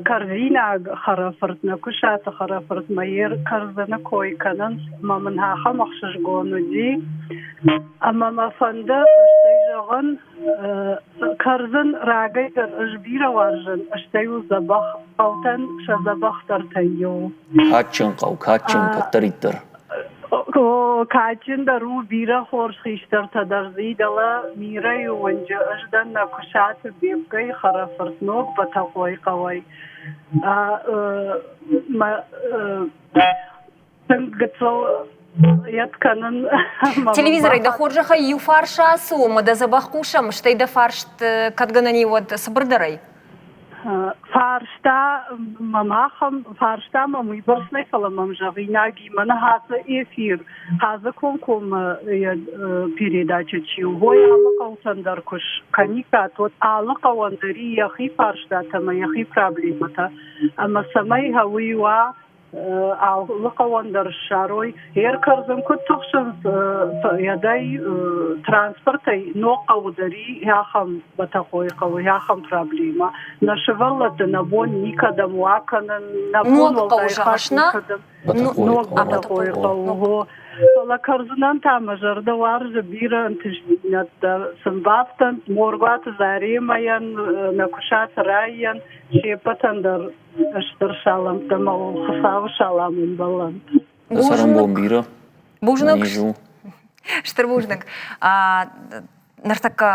кӕрдзинаг хӕрӕфырт, нӕ куысаты хӕрӕфыртмӕ йе ркӕрдзыны кой кӕнынц, ӕмӕ мын ахӕм ӕхсызгон уыди. Ӕмӕ мӕ фӕнды стӕй зӕгъын, кӕрдзын рагӕй дӕр ӕз бирӕ уарзын, стӕй у дзӕбӕх хъӕутӕн сӕ дзӕбӕхдӕртӕй иу. Кадджын хъӕу, кадджын кӕддӕриддӕр. Кадджын дӕр у, бирӕ хорз хистӕртӕ дӕр дзы дӕлӕ Мирӕйы уынджы ӕз дӕн нӕ Куысаты Бебкайы хӕрӕфырт Ног Бӕтӕхъойы хъӕуӕй. Мӕ тынг гыццыл йӕд кӕнын. Телевизорӕй дӕ хорзӕхӕй иу фарс ацу, ӕмӕ дӕ дзӕбӕх хъусӕм, стӕй дӕ фарст кӕд гӕнӕн и, уӕд цыбырдӕрӕй. Фарста мӕм ахӕм фарста мӕм уыйбӕрц нӕй, фӕлӕ мӕм зӕгъинаг и, мӕнӕ ацы эфир Хадзы комкоммӕ передача чи у, уой алы хъӕутӕн дӕр куы скӕниккат, уӕд алы хъӕуӕн дӕр и йӕхи фарстатӕ ӕмӕ йӕхи проблемӕтӕ. Ӕмӕ цӕмӕй уый уа алы хъӕуӕн дӕр ссарой, ӕркӕрдзын куыд тыхсынц йӕдӕй транспортӕй ног хъӕуы дӕр и ахӕм Бӕтӕхъойы хъӕуы ахӕм проблемӕ. Нӕ сывӕллӕтты нӕ бон никӕдӕм уа кӕнын, нӕ бон уӕлдай хатт никӕдӕм. Ног Бӕтӕхъойы хъӕуы. Фӕлӕ кӕрдзынӕн та мӕ зӕрдӕ уарзы бирӕ ӕнтыстдзинӕдтӕ сын бафтӕнт Моргуаты Заремӕйӕн, Нӕкуысаты Раййӕн, се ппӕтӕн дӕр стыр салӕмттӕ ӕмӕ Хуыцауы салам ӕмбӕлӕнт. Цӕрӕнбон бирӕ. Бузныг. Стыр бузныг. Ныртӕккӕ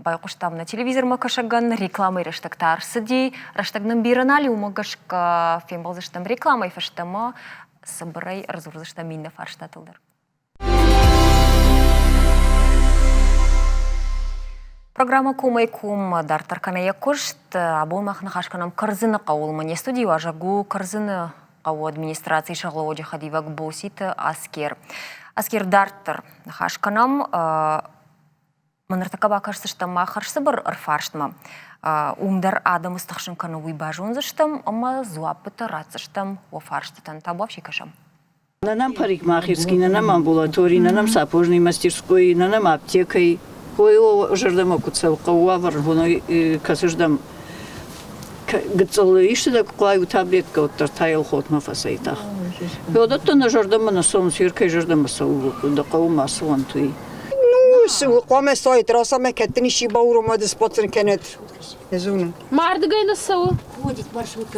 байхъуыстам нӕ телевизормӕ кӕсӕгӕн, рекламӕйы рӕстӕг та ӕрцыди. Рӕстӕг нын бирӕ нал и, уымӕ гӕсгӕ фембӕлдзыстӕм рекламӕйы фӕстӕмӕ цыбырӕй ӕрдзурдзыстӕм иннӕ фарстатыл дӕр. Программӕ Комӕй коммӕ дарддӕр кӕны йӕ куыст. Абон мах ныхас кӕнӕм Кӕрдзыны хъӕуыл. Мӕ не студийы уазӕг у Кӕрдзыны хъӕуы администрацийы сӕргълӕууӕджы хӕдивӕг Боситы Аскер. Аскер, дарддӕр ныхас кӕнӕм. Мӕ ныртӕккӕ бакӕсдзыстӕм мах хӕрзцыбыр ӕрфарстмӕ. Уым дӕр адӕмы стыхсын кӕны, уый базондзыстӕм ӕмӕ дзуаппытӕ ратдзыстӕм уӕ фарстытӕн. Табуафси кӕсӕм. На нам парикмахерский, на нам амбулаторий, на нам сапожный мастерской, на нам аптекой. Ой, зӕрдӕмӕ куыд цӕуы хъӕуы уавӕр, кӕцыздӕм гыццыл исты дӕ куы хъуай, таблеткӕ уӕддӕр та Елхотмӕ фӕцӕйтах. Уыдӕттӕ нӕ зӕрдӕмӕ нӕ цӕуынц, кӕй зӕрдӕмӕ цӕуы, дӕ хъӕуы ма цӕуӕнт, уый. Ну, цы у, хъуамӕ сайт рацамӕ кӕддӕр исчи баурома ды споцын кӕнӕд. Не зонын. Ма ардыгӕй нӕ цӕуы?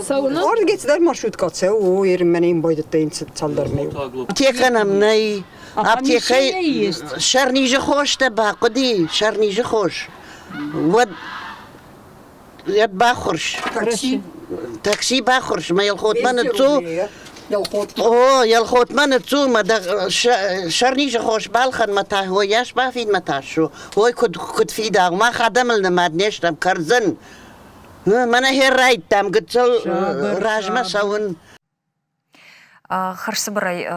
Цӕуы нӕ? Ардыгӕй цыдӕр маршрутка цӕуы, о, мӕнӕ йын байдыдта йын цалдӕр мӕй. Аптекӕ нӕм нӕй. Аптекӕй сӕрнизы хостӕ бахъуыди, сӕрнизы хос. Уӕд Йӕ баххуырс. Такси? Такси баххуырс. Мӕ Елхотмӕ ныццу. О, Елхотмӕ ныццу, мӕ дӕ сӕрнизы хос балхӕн, мӕ та уойас бафид, мӕ та ссу. Ой, куыд, куыд фидауы, мах адӕмыл нымад не стӕм, кӕрдзын. Мӕнӕ хер райдтам, гыццыл размӕ цӕуын. Хӕрзцыбырӕй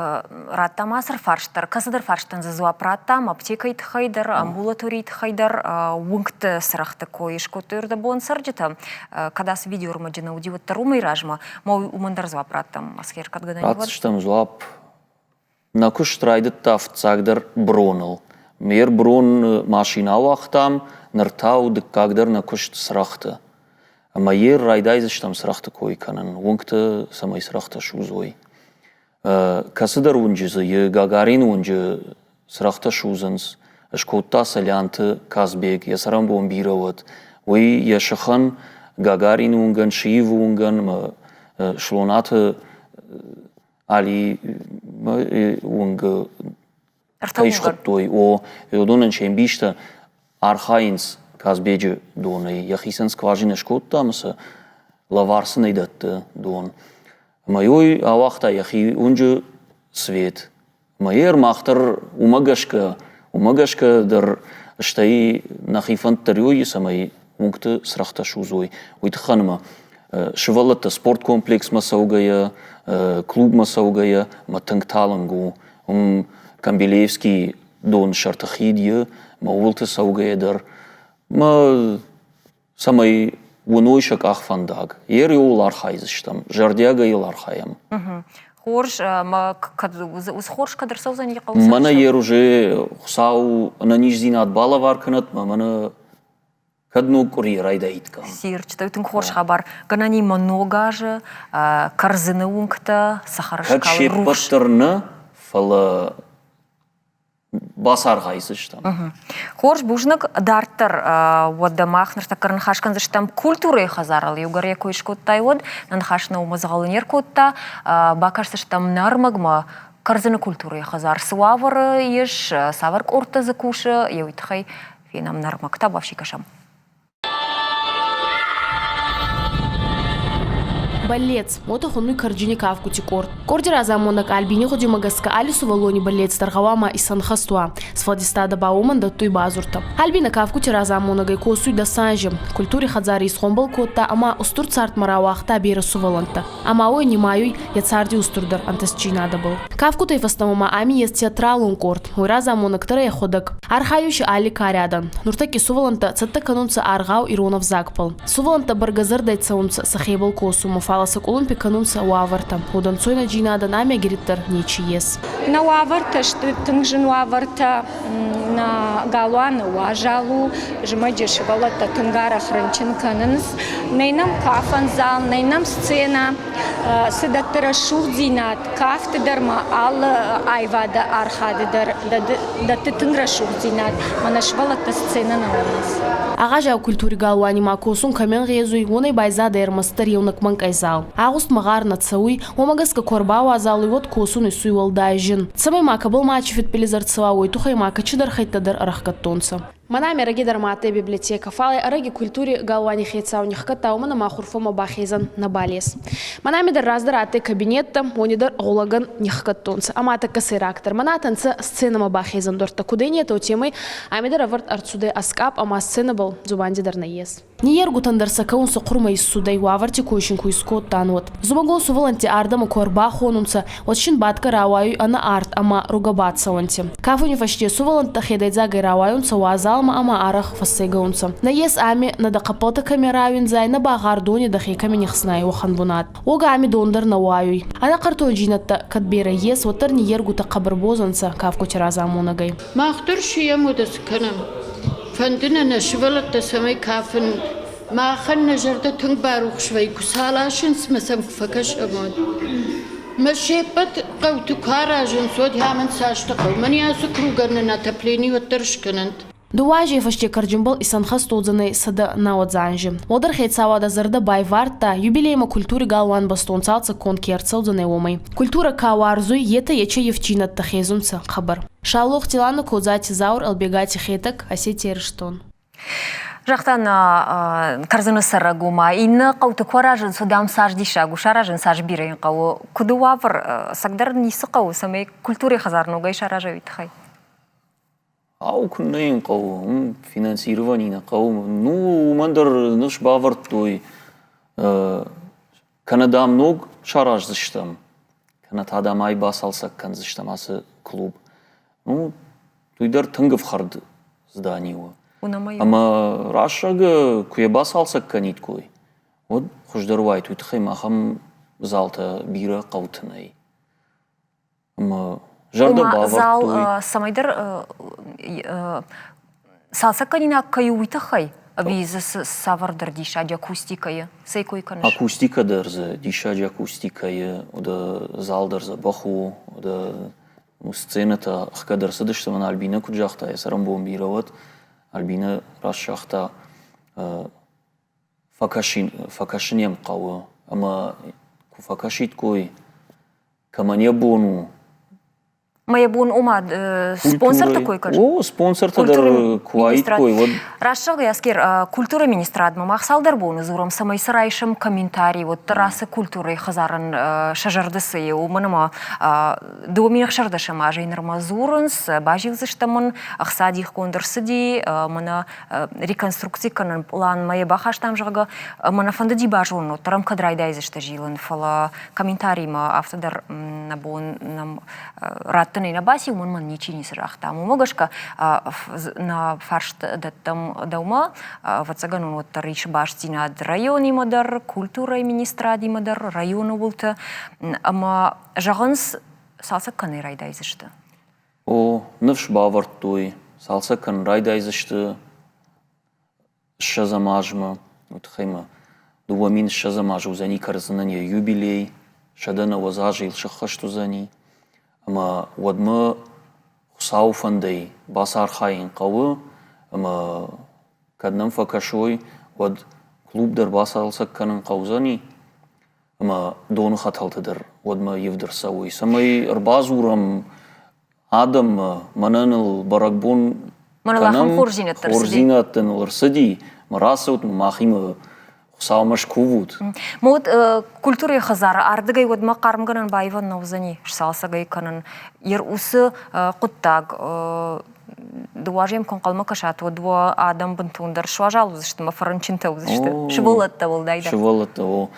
радтам ацы фарст дӕр, кӕцыдӕр фарстӕн дзы дзуапп радтам, аптекӕйы тыххӕй дӕр, амбулаторийы тыххӕй дӕр, уынгты цырӕгъты кой скодтой ӕрдӕбон цӕрджытӕ. Кӕд ацы видеоӕрмӕджы нӕ уыди, уӕддӕр уымӕй размӕ ма уымӕн дӕр дзуапп радтам. Асхер, кӕд гӕнӕн уӕд? Ратдзыстӕм дзуапп. Нӕ куыст райдыдта фыццагдӕр броныл. Ме рброн машинӕ ауагътам, ныр та у дыккаг дӕр нӕ куыст цырӕгъты. Ӕмӕ йе райдайдзыстӕм цырӕгъты кой кӕнын, уынгты цӕмӕй цырӕгътӕ судзой. Кӕцыдӕр уынджы дзы йы Гагарин уынджы цырӕгътӕ судзынц. Скодта Солянты Казбек, йӕ цӕрӕнбон бирӕ уӕд. Уый йӕ сыхӕн Гагарин уынгӕн, Шиевы уынгӕн ӕмӕ Слонаты Али уынгы кӕй схуыдтой, о, уыдонӕн се мбистӕ архайынц Казбеджы донӕй. Йӕхицӕн скважинӕ скодта ӕмӕ сӕ лӕвар сын ӕй дӕтты дон. Ӕмӕ уый ауагъта йӕхи уынджы свет. Ӕмӕ йе рмах дӕр уымӕ гӕсгӕ, уымӕ гӕсгӕ дӕр стӕй нӕхи фӕнд дӕр уый, цӕмӕй уынгты цырӕгътӕ судзой. Уый тыххӕн ӕмӕ сывӕллӕттӕ спорткомплексмӕ цӕугӕйӕ, клубмӕ цӕугӕйӕ мӕ тынг талынг у. Уым Камбилеевский доны сӕрты хид и, мӕ ууылты цӕугӕйӕ дӕр мӕ цӕмӕй уыной сӕ къахвӕндаг. Ер ууыл архайдзыстӕм, зӕрдиагӕй йыл архайӕм. Хорз, ӕмӕ кӕд уыцы хорз кӕд ӕрцӕудзӕни хъӕуы Мӕнӕ ер уже Хуыцау ӕнӕниздзинад балӕвар кӕнӕд, мӕ мӕнӕ кӕд ног къуыри райдаиткам. Сирчытӕ тынг хорз хабар. Гӕнӕнимӕ ног азы Кӕрдзыны уынгтӕ, цӕхӕр Кӕд се ппӕт дӕр нӕ, фӕлӕ бацархайдзыстӕм. Хорз, бузныг. Дарддӕр уӕдӕ мах ныртӕккӕ ныхас кӕндзыстӕм культурӕйы хӕдзарыл. Иугӕр йӕ кой скодтай, уӕд нӕ ныхас нӕ уымӕ дзӕгъӕлы не ркодта. Бакӕсдзыстӕм нӕ ӕрмӕгмӕ Кӕрдзыны культурӕйы хӕдзар цы уавӕры ис, цавӕр къордтӕ дзы кусы, йӕ уый тыххӕй фенӕм нӕ ӕрмӕгтӕ, бафсикӕсӕм. Бӕллец, уотӕ хуннуй Кӕрджини кафгути къорд. Къорди разамонӕг Альбини гъудимӕ гӕсгӕ алли сувӕллони бӕллец дӕр гъӕуама исӕнхӕст уа. Сфӕлдистадӕ ба уомӕн дӕттуй базуртӕ. Альбинӕ кафгути разамонӕгӕй косуй дӕс анзи. Культури хӕдзари исгъомбӕл кодта ӕма устур цардмӕ рауагъта берӕ сувӕллӕнттӕ. Ӕма уой нимайуй йӕ царди устурдӕр ӕнтӕстдзийнадӕбӕл. Кафгутӕй фӕстӕмӕ ма ами ес театралон къорд, уой разамонӕгтӕ ӕхуӕдӕг. Архайуй си алли кари адӕн. Нуртӕкки сувӕллӕнттӕ цӕттӕ кӕнунцӕ аргъау ирон ӕвзагбӕл. Сувӕллӕнттӕ бӕргӕ зӕрдӕй цӕунцӕ сӕхебӕл косунмӕ, фал сӕ къулумпи кӕнунцӕ уавӕртӕ. Уодӕнцойнӕдзийнадӕн ами ӕгириддӕр нечи ес. Нӕ уавӕртӕ сты тынг зын уавӕртӕ. Нӕ галуаны уазал у, зымӕджы сывӕллӕттӕ тынг арӕх рынчын кӕнынц. Нӕй нӕм кафӕн зал, нӕй нӕм сценӕ. Цы дӕтты рӕсугъддзинад, кафты дӕр ма алы аивады архайды дӕр дӕтты тынг рӕсугъддзинад. Мӕнӕ сывӕллӕттӕ сценӕ нӕ уынынц. Агъазиау культури галуани ма косун кӕмӕн гъезуй, уонӕй байзадӕй ӕрмӕстдӕр еунӕг мӕнкъӕй зал. Агъустмӕ гъар нӕ цӕуй, уомӕ гӕсгӕ ку ӕрбауазал уй, уӕд косун исуй уӕлдай зин. Цӕмӕй макӕбӕл мачи фидбилиз ӕрцӕуа, уой туххӕй ма кӕцидӕр хӕйттӕ дӕр ӕрӕхгӕдтонцӕ. Мӕнӕ ами ӕрӕги дӕр ма адтӕй библиотекӕ, фал ӕй ӕрӕги культури галуани хецау нихгӕдта, уомӕн ӕма хурфӕмӕ бахезӕн нӕбал ес. Мӕнӕ ами дӕр раздӕр адтӕй кабинеттӕ, уони дӕр гъулӕгӕн нихгӕдтонцӕ. Ӕма тӕккӕ сӕйрагдӕр, мӕнӕ адтӕнцӕ сценӕмӕ бахезӕн дуӕрттӕ. Куд ӕй уотемӕй ами дӕр ӕвӕрд ӕрцудӕй ӕскъапп ӕма сценӕбӕл дзубанди дӕр нӕййес. Ниййергутӕн дӕр сӕ кӕун сӕ хъурмӕ иссудӕй, уавӕрти кой син ку искодтан, уӕд. Зумӕгон сувӕллӕнтти ардӕмӕ ку ӕрбахонунцӕ, уӕд син бадгӕ рауайуй ӕнӕ арт ӕма ругӕ бацӕуӕнти. Кафуни фӕсте сувӕллӕнттӕ хедӕйдзагӕй рауайунцӕ уазалмӕ ӕма арӕх фӕссӕйгӕ унцӕ. Нӕййес ами, нӕ дӕ хъӕппӕлтӕ кӕми рауиндзай, нӕ ба гъар дони дӕхе кӕми нихснай, уӕхӕн бунат. Уогӕ ами дон дӕр нӕ уайуй. Ӕнӕхъӕртондзийнӕдтӕ кӕд берӕ ес, уӕддӕр ниййергутӕ хъӕбӕр боз ӕнцӕ кафгути разамонӕгӕй. Мах дӕр сийӕм уӕдӕ цы кӕнӕм? Фӕнды нӕ нӕ сывӕллӕттӕ цӕмӕй кафын. Махӕн нӕ зӕрдӕ тынг барухс вӕййы, куы сӕ аласынц ӕмӕ сӕм куы фӕкӕсӕм, уӕд. Мӕ се ппӕт хъӕуты куы аразынц, уӕд амынд цасты хъӕуы. Мӕн ацы кругӕн нын отоплени уӕддӕр скӕнӕнт. Дууӕ азей фӕсте Кӕрджынбӕл исӕнхӕст уодзӕнӕй 190 анзи. Уӕддӕр хецауадӕ зӕрдӕ байвардта, юбилеймӕ культури галуан бӕстон цалцӕггонд ке ӕрцӕудзӕнӕй, уомӕй. Культурӕ ка уарзуй, етӕ ечеевчийнӕдтӕ хезунцӕ хъӕбӕр. Саулохти Лана, Кодзати Заур, Ӕлбегати Хетӕг, Осетия, Ирыстон. Загъта нӕ Кӕрдзыны цӕрӕг у ма иннӕ хъӕуты куы аразынц, уӕд ам цас диссаг у, саразын цас бирӕ йын хъӕуы. Куыд у уавӕр, цӕгдӕр ницы хъӕуы, цӕмӕй культурӕйы хӕдзар ногӕй сараза уый тыххӕй? Ау, куыннӕ йын хъӕуы, уым финансировани нӕ хъӕуы. Ну, уымӕн дӕр ныфс бавӕрдтой, кӕнӕ, дам, ног сараздзыстӕм, кӕнӕ та, дам, ӕй бацалцӕг кӕндзыстӕм ацы клуб. Ну, уый дӕр тынг ӕфхӕрд здани у. Ӕмӕ рӕстӕг куы йӕ бацалцӕг кӕниткой, уӕд хуыздӕр уаид. Уый тыххӕй ма ахӕм залтӕ бирӕ хъӕуты нӕй. Ӕмӕ зӕрдӕ бавӕрдтой. Зал цӕмӕйдӕр цалцӕггӕнинаг кӕй у, уый тыххӕй? Ӕви дзы цавӕрдӕр диссаджы акустикӕйы? Цӕй кой кӕныс? Акустикӕ дӕр дзы, диссаджы акустикӕйы, зал дӕр дзӕбӕх у, сценӕтӕ ӕхгӕд ӕрцыдысты. Мӕнӕ Альбинӕ куыд загъта, йӕ цӕрӕнбон бирӕ уӕд. Альбинӕ раст загъта, фӕкӕсын йӕм хъӕуы. Ӕмӕ куы фӕкӕсиккой, кӕмӕн йӕ бон у. Ма йӕ бон ома спонсорты кой кӕныс? О, спонсортӕ дӕр куы уаиккой, уӕд. Раст зӕгъгӕ, Аскер, культурӕйы министрадмӕ мах цалдӕр боны дзурӕм, цӕмӕй цы райсӕм комментари, уӕддӕр ацы культурӕйы хӕдзарӕн сӕ зӕрды цы и, уымӕн ӕмӕ 2016 азӕй нырмӕ дзурынц, базилдзыстӕм ын, ӕхца дихгонд ӕрцыди, мӕнӕ реконструкци кӕнын пъланмӕ йӕ бахастам, зӕгъгӕ, ӕмӕ нӕ фӕндыди базонын, уӕддӕр ӕм кӕд райдайдзысты зилын, фӕлӕ комментаримӕ афтӕ дӕр нӕ бон нӕм раттынӕй нӕ баци, уымӕн мӕн ничи ницы загъта. Уымӕ гӕсгӕ нӕ фарст дӕттӕм дӕумӕ, ӕвӕццӕгӕн уын уӕддӕр ис бастдзинад районимӕ дӕр, культурӕйы министрадимӕ дӕр, районы уылты, ӕмӕ зӕгъынц, цалцӕг кӕнын райдайдзысты. О, ныфс бавӕрдтой, цалцӕг кӕнын райдайдзысты ссӕдзӕм азмӕ. Уый тыххӕй ма 2020 азы уыдзӕни Кӕрдзынӕн йӕ юбилей, 190 азы йыл сӕххӕст уыдзӕни. Ӕмӕ уӕдмӕ Хуыцауы фӕндӕй бацархайын хъӕуы, ӕмӕ кӕд нӕм фӕкӕсой, уӕд клуб дӕр бацалцӕг кӕнын хъӕудзӕни. Ӕмӕ доны хӕтӕлтӕ дӕр уӕдмӕ ивд ӕрцӕуой, цӕмӕй ӕрбадзурӕм адӕммӕ, мӕнӕ ныл бӕрӕгбон кӕнӕм, хорздзинӕдтӕ ныл ӕрцыди, мӕ рацӕут, махимӕ Хуыцаумӕ скувут. Мод культурӕйы хӕдзары ардыгӕй уӕдмӕ хъармгӕнӕн баивӕн нӕ уыдзӕни, сцалцӕг ӕй кӕнын. Йе уыцы хъуыддаг дыууӕ куы ӕнхъӕлмӕ кӕсат, уӕд уӕ адӕм бынтондӕр суазал уыдзысты ӕмӕ фӕрынчынтӕ уыдзысты. Сывӕллӕттӕ уӕлдайдӕр. Сывӕллӕттӕ, о.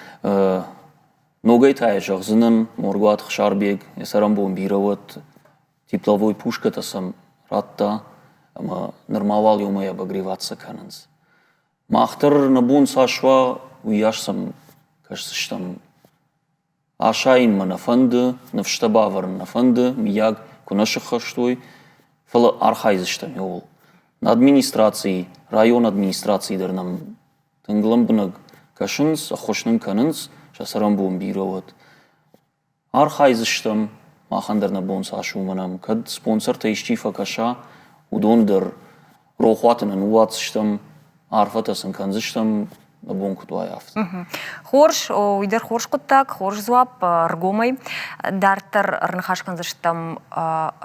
Ногӕй та йӕ зӕгъдзынӕн, Моргуаты Хсарбег йӕ цӕрӕнбон бирӕ уӕд, тепловой пушкӕтӕ сӕм радта ӕмӕ нырма уал иумӕ обогреваться кӕнынц. Мах дӕр нӕ бон цас уа, уыйас сӕм кӕсдзыстӕм. Асайын мӕ нӕ фӕнды, ныфстӕ бавӕрын нӕ фӕнды, мыййаг, куы нӕ сыххӕст уой, фӕлӕ архайдзыстӕм иууыл. Нӕ администрацийы, районы администрацийы дӕр нӕм тынг лӕмбынӕг кӕсынц, ӕххуыс нын кӕнынц, сӕ цӕрӕнбон бирӕ уӕд. Архайдзыстӕм, махӕн дӕр нӕ бон цас у, уымӕн ӕм кӕд спонсортӕ исчи фӕкӕса, уыдон дӕр рохуаты нӕ ныууадздзыстӕм, арфӕтӕ сын кӕндзыстӕм, нӕ бон куыд уай, афтӕ. Хорз, уый дӕр хорз хъуыддаг, хорз дзуапп ӕргомӕй. Дарддӕр ӕрныхас кӕндзыстӕм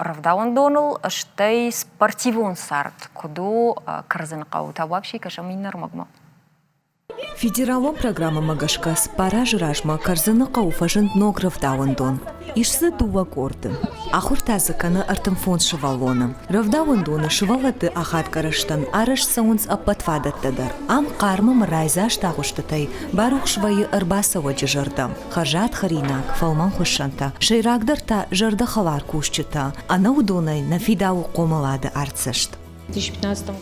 рӕвдауӕндоныл, стӕй спортивон цард куыд у Кӕрдзыны хъӕуы. Табуапси кӕсӕм иннӕ ӕрмӕгмӕ. Федералон программӕмӕ гӕсгӕ цыппар азы размӕ Кӕрдзыны хъӕуы фӕзынд ног рӕвдауӕндон. Ис дзы дыууӕ къорды. Ахуыртӕ дзы кӕны 35 сывӕллоны. Рӕвдауӕндоны сывӕллӕтты ахадгӕ рӕзтӕн арӕзт цӕуынц ӕппӕт фадӕттӕ дӕр. Ам хъарм ӕмӕ райдзаст агъуыстытӕй барухс вӕййы ӕрбацӕуӕджы зӕрдӕ. Хӕрзад хӕринаг, фӕлмӕн хуыссӕнтӕ, сӕйрагдӕр та зӕрдӕхӕлар кусджытӕ. Ӕнӕ уыдонӕй нӕ фидауы хъомылады артдзӕст.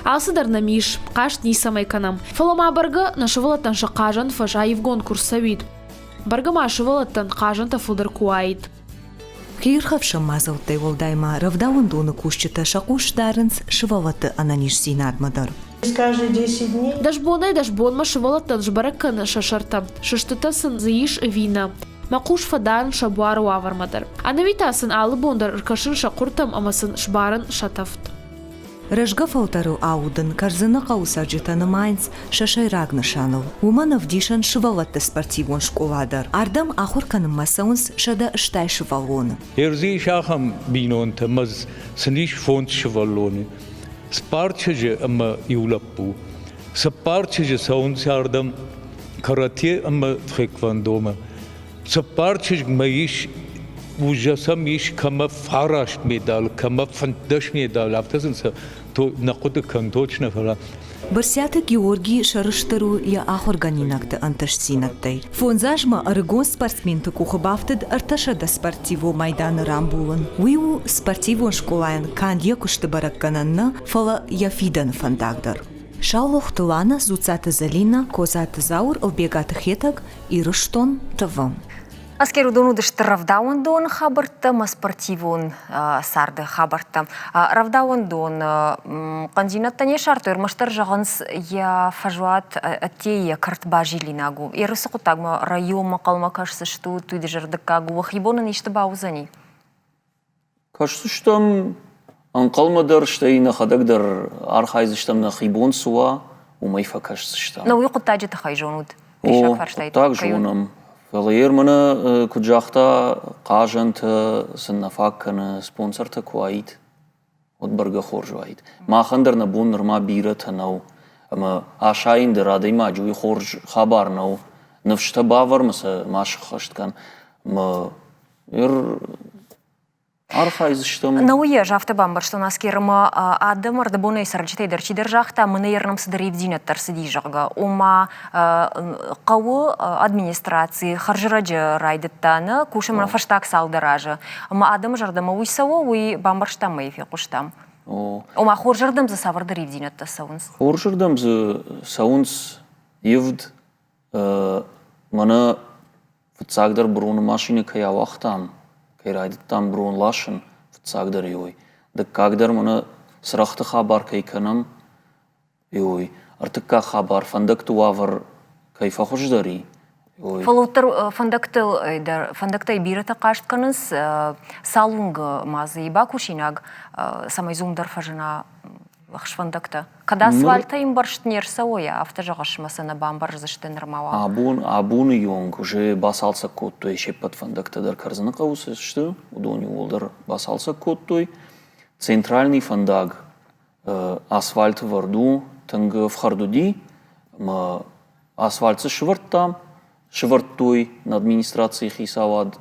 Алцыдӕр нӕм ис, хъаст ницӕмӕй кӕнӕм. Фӕлӕ ма бӕргӕ нӕ сывӕллӕттӕн сӕ хъазӕн фӕз аивгонд куы рцӕуид. Бӕргӕ ма сывӕллӕттӕн хъазӕнтӕ фылдӕр куы уаид. Хиирхӕфсӕн мадзӕлттӕй уӕлдай ма рӕвдауӕндоны кусджытӕ сӕ хъус дарынц сывӕллӕтты ӕнӕниздзинадмӕ дӕр. Дӕс бонӕй дӕс бонмӕ сывӕллӕттӕн сбӕрӕг кӕны сӕ сӕртӕ, сыстытӕ сын дзы ис ӕви нӕ. Мӕ хъус фӕдарын сӕ буары уавӕрмӕ дӕр. Ӕнӕуи та сын алы бон дӕр ӕркӕсын сӕ хъуыртӕм ӕмӕ сын сбарын сӕ тӕвд. Рӕзгӕ фӕлтӕрыл аудын Кӕрдзыны хъӕуы цӕрджытӕ нымайынц сӕ сӕйраг нысаныл. Уымӕн ӕвдисӕн сывӕллӕтты спортивон скъола дӕр. Ардӕм ахуыр кӕнынмӕ цӕуынц 180 сывӕллоны. Ӕрдзы ис ахӕм бинонтӕ ӕмӕ сын ис фондз сывӕллоны. Цыппар чызджы ӕмӕ иу лӕппу. Цыппар чызджы цӕуынц ардӕм карате ӕмӕ тхэквондомӕ. Цыппар чызгмӕ ис, уже сӕм ис кӕмӕ фараст медалы, кӕмӕ 15 медалы, афтӕ сын сӕ нӕ хъуыды кӕн точно, фӕлӕ Бырсиаты Георги сӕрыстыр у йӕ ахуыргӕнинӕгты ӕнтыстдзинӕдтӕй. Фондз азмӕ ӕрыгон спортсменты къухы бафтыд 300 спортивон майданы рамбулын. Уый у спортивон скъолайӕн канд йӕ куысты бӕрӕггӕнӕн нӕ, фӕлӕ йӕ фидӕны фӕндаг дӕр. Саулохты Лана, Дзуццаты Зӕлинӕ, Козаты Зауыр, Ӕлбегаты Хетӕг, Ирыстон, ТВ. Аскер уыдон уыдысты рӕвдауӕндоны хабӕрттӕ ӕмӕ спортивон царды хабӕрттӕ. Рӕвдауӕндон хъӕндзинӕдтӕ не сардтой, ӕрмӕстдӕр зӕгъынц, йӕ фӕзуат ӕддейы йӕ кӕрт базилинаг у. Ерысы хъуыддагмӕ районмӕ хъӕлмӕ кӕсдзыстут, уый дызӕрдыггаг у, уӕхи бон ын исты бауыдзӕни? Кӕсдзыстӕм ӕнхъӕлмӕ дӕр, стӕй нӕхӕдӕг дӕр архайдзыстӕм, нӕхи бон цы уа, уымӕй фӕкӕсдзыстӕм. Но уый хъуыддаджы тыххӕй зонут? О, хъуыддаг зонӕм. Фӕлӕ йе мӕнӕ куыд загъта, хъазӕнтӕ сын нӕ фаг кӕны, спонсортӕ куы уаид, уӕд бӕргӕ хорз уаид. Махӕн дӕр нӕ бон нырма бирӕтӕ нӕу. Ӕмӕ асайын дӕр адӕймаджы уый хорз хабар нӕу. Ныфстӕ бавӕр мӕ сӕ ма сыххӕст кӕн. Ӕмӕ Ныр архайдзыстӕм. Науы ӕз афтӕ бамбӕрстон Аскер ӕмӕ адӕм ӕрдӕбонӕй цӕрджытӕй дӕр чидӕр загъта, мӕнӕ йӕ цыдӕр ивдзинӕдтӕ ӕрцыди, зӕгъгӕ. Ома хъӕуы администраци хӕрзрӕджы райдыдта нӕ кусын мӕ фӕстаг цалдӕр азы. Ӕмӕ адӕмы зӕрдӕмӕ уый цӕуы, уый бамбӕрстам ӕмӕ йӕ фехъуыстам. Ома хорзӕрдӕм дзы цавӕрдӕр ивдзинӕдтӕ цӕуынц? Хорзӕрдӕм дзы цӕуынц ивд мӕнӕ Фыццагдӕр броны машинӕ кӕй ауагътам, кӕй райдыдтам брон ласын, фыццагдӕр ой. Дыккагдӕр мӕнӕ цырӕгъты хабар кӕй кӕнӕм, ой. Ӕртыккаг хабар фӕндӕгты уавӕр кӕй фӕхуыздӕр и, ой. Фӕлӕ уӕддӕр фӕндӕгтыл дӕр фӕндӕгтӕй бирӕтӕ хъаст кӕнынц, цал уынгы ма дзы и бакусинаг, цӕмӕй дзы уым дӕр фӕзына ӕхсфӕндӕгтӕ. Кӕд асфальтӕй ӕмбӕрзт не рцӕуой, афтӕ зӕгъыс, мӕ сӕ нӕ бамбӕрздзысты нырма уал. Абон, абоны онг уже бацалцӕг кодтой се ппӕт фӕндӕгтӕ дӕр Кӕрдзыны хъӕуы цы сты, уыдон иууылдӕр бацалцӕг кодтой. Центральный фӕндаг асфальты вӕрд у, тынг ӕфхӕрд уыди, ӕмӕ асфальт дзы сывӕрдтам, сывӕрдтой нӕ администрацийы хицауад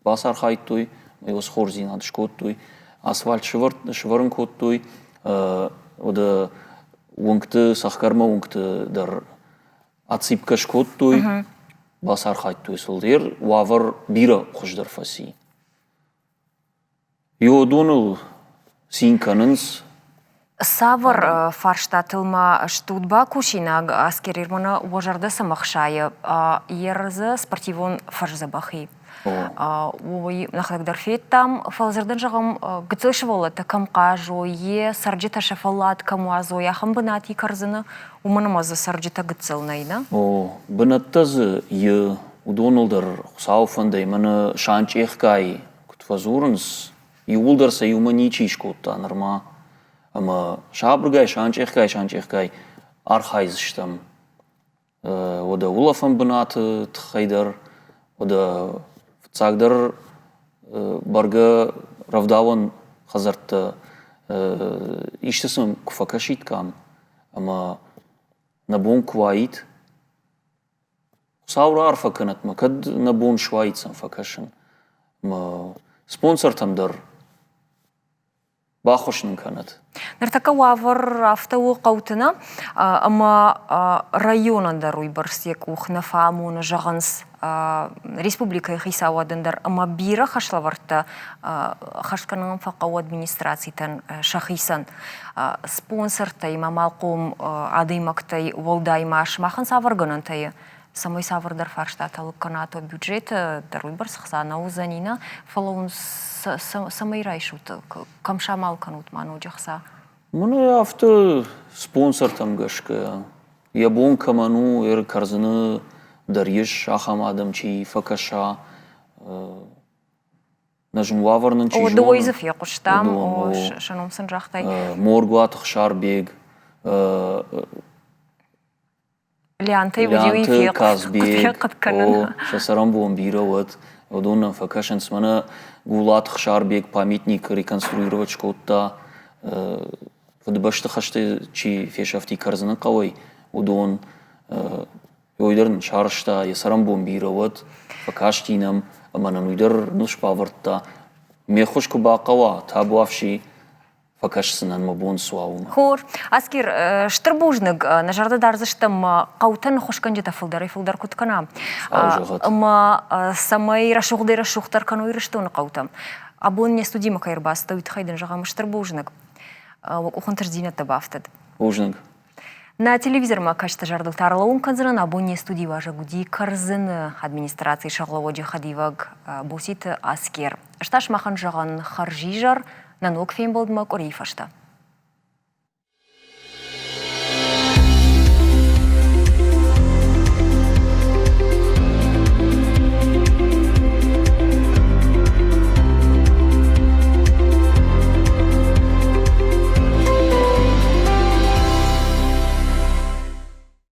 бацархайдтой, ӕмӕ уыцы хорздзинад скодтой, асфальт сывӕрын кодтой, уӕдӕ уынгты, цӕхгӕрмӕ уынгты дӕр аципкӕ скодтой, бацархайдтой сыл. Ер уавӕр бирӕ хуыздӕр фӕци. Йодоныл цин кӕнынц. Цавӕр фарстатыл ма стут бакусинаг, Аскер Ирмона, уӕ зӕрдӕ цӕмӕ хсайы? Ерзы спортивон фӕздзӕбӕхи. Уый нӕхӕдӕг дӕр федтам, фӕлӕ зӕрдӕн зӕгъӕм, гыццыл сывӕллӕттӕ кӕм хъазой, йе цӕрджытӕ сӕ фӕллад кӕм уадзой, ахӕм бынат и Кӕрдзыны, уымӕн ӕмӕ дзы цӕрджытӕ гыццыл нӕй, нӕ? О, бынӕттӕ дзы и, уыдоныл дӕр Хуыцауы фӕндӕй мӕнӕ санчъехгай куыд фӕдзурынц, иууылдӕр сӕ иумӕ ничи скодта нырма. Ӕмӕ сабыргай, санчъехгай, санчъехгай архайдзыстӕм. Уӕдӕ улӕфӕн бынаты тыххӕй дӕр, уӕдӕ фыццагдӕр бӕргӕ рӕвдауӕн хӕдзӕрттӕ исты сын куы фӕкӕсиккам ӕмӕ нӕ бон куы уаид, Хуыцау раарфӕ кӕнӕт мӕ, кӕд нӕ бон суаид сӕм фӕкӕсын. Ӕмӕ спонсортӕм дӕр баххуыс нын кӕнӕт. Ныртӕккӕ уавӕр афтӕ у хъӕуты нӕ, ӕмӕ районӕн дӕр уыйбӕрц йӕ къух нӕ фӕамоны, зӕгъынц республикӕйы хицауадӕн дӕр ӕмӕ бирӕ хӕслӕвӕрдтӕ хӕс кӕнын фӕхъӕуы администрацитӕн сӕхицӕн. Спонсортӕй ӕмӕ амалхъом адӕймӕгтӕй уӕлдай ма сымахӕн цавӕр гӕнӕнтӕ и, цӕмӕй цавӕрдӕр фарстатӕ лыг кӕнат, бюджеты дӕр уыйбӕрц хца нӕ уыдзӕни, нӕ, фӕлӕ уын цӕмӕй райсут, кӕм самал кӕнут ма ноджы хца? Мӕнӕ афтӕ спонсортӕм гӕсгӕ йӕ бон кӕмӕн у, Кӕрдзыны дӕр ис ахӕм адӕм, чи фӕкӕса. Нӕ зын уавӕр нын чи зоны. Дыууӕ дзы фехъуыстам, сӕ ном сын загътай. Моргуаты Хсарбег, Лиантӕй уыди уый фехъуыд кӕнын. Сӕ цӕрӕнбон бирӕ уӕд. Уыдон нӕм фӕкӕсынц. Мӕнӕ Гулаты Хсарбег памятник реконструировать скодта. Фыдыбӕсты хӕсты чи фесӕфти Кӕрдзыны хъӕуӕй, уыдон уый дӕр нын сарӕзта, йӕ цӕрӕнбон бирӕ уӕд, фӕкасти нӕм ӕмӕ нын уый дӕр ныфс бавӕрдта. Ме ххуыс куы бахъӕуа, табуафси, фӕкӕсдзынӕн мӕ бон цы уа, уымӕ. Хор. Аскер, стыр бузныг. Нӕ зӕрдӕ дардзыстӕм, хъӕутӕн хуысгӕнджытӕ фылдӕрӕй-фылдӕр куыд кӕна, ӕмӕ цӕмӕй рӕсугъдӕй-рӕсугъддӕр кӕной Ирыстоны хъӕутӕ. Абон не студимӕ кӕй ӕрбацыдтӕ, уый тыххӕй дын зӕгъӕм стыр бузныг. Уӕ къухы ӕнтыстдзинӕдтӕ бафтыд. Бузныг. Нӕ телевизормӕ кӕсты зӕрдыл та ӕрлӕууын кӕндзынӕн, абон не студийы уазӕг уыди Кӕрдзыны администрацийы сӕргълӕууӕджы хӕдивӕг Боситы Аскер. Ӕз та сымахӕн зӕгъын хӕрзизӕр, нӕ ног фембӕлдмӕ къуырийы фӕстӕ.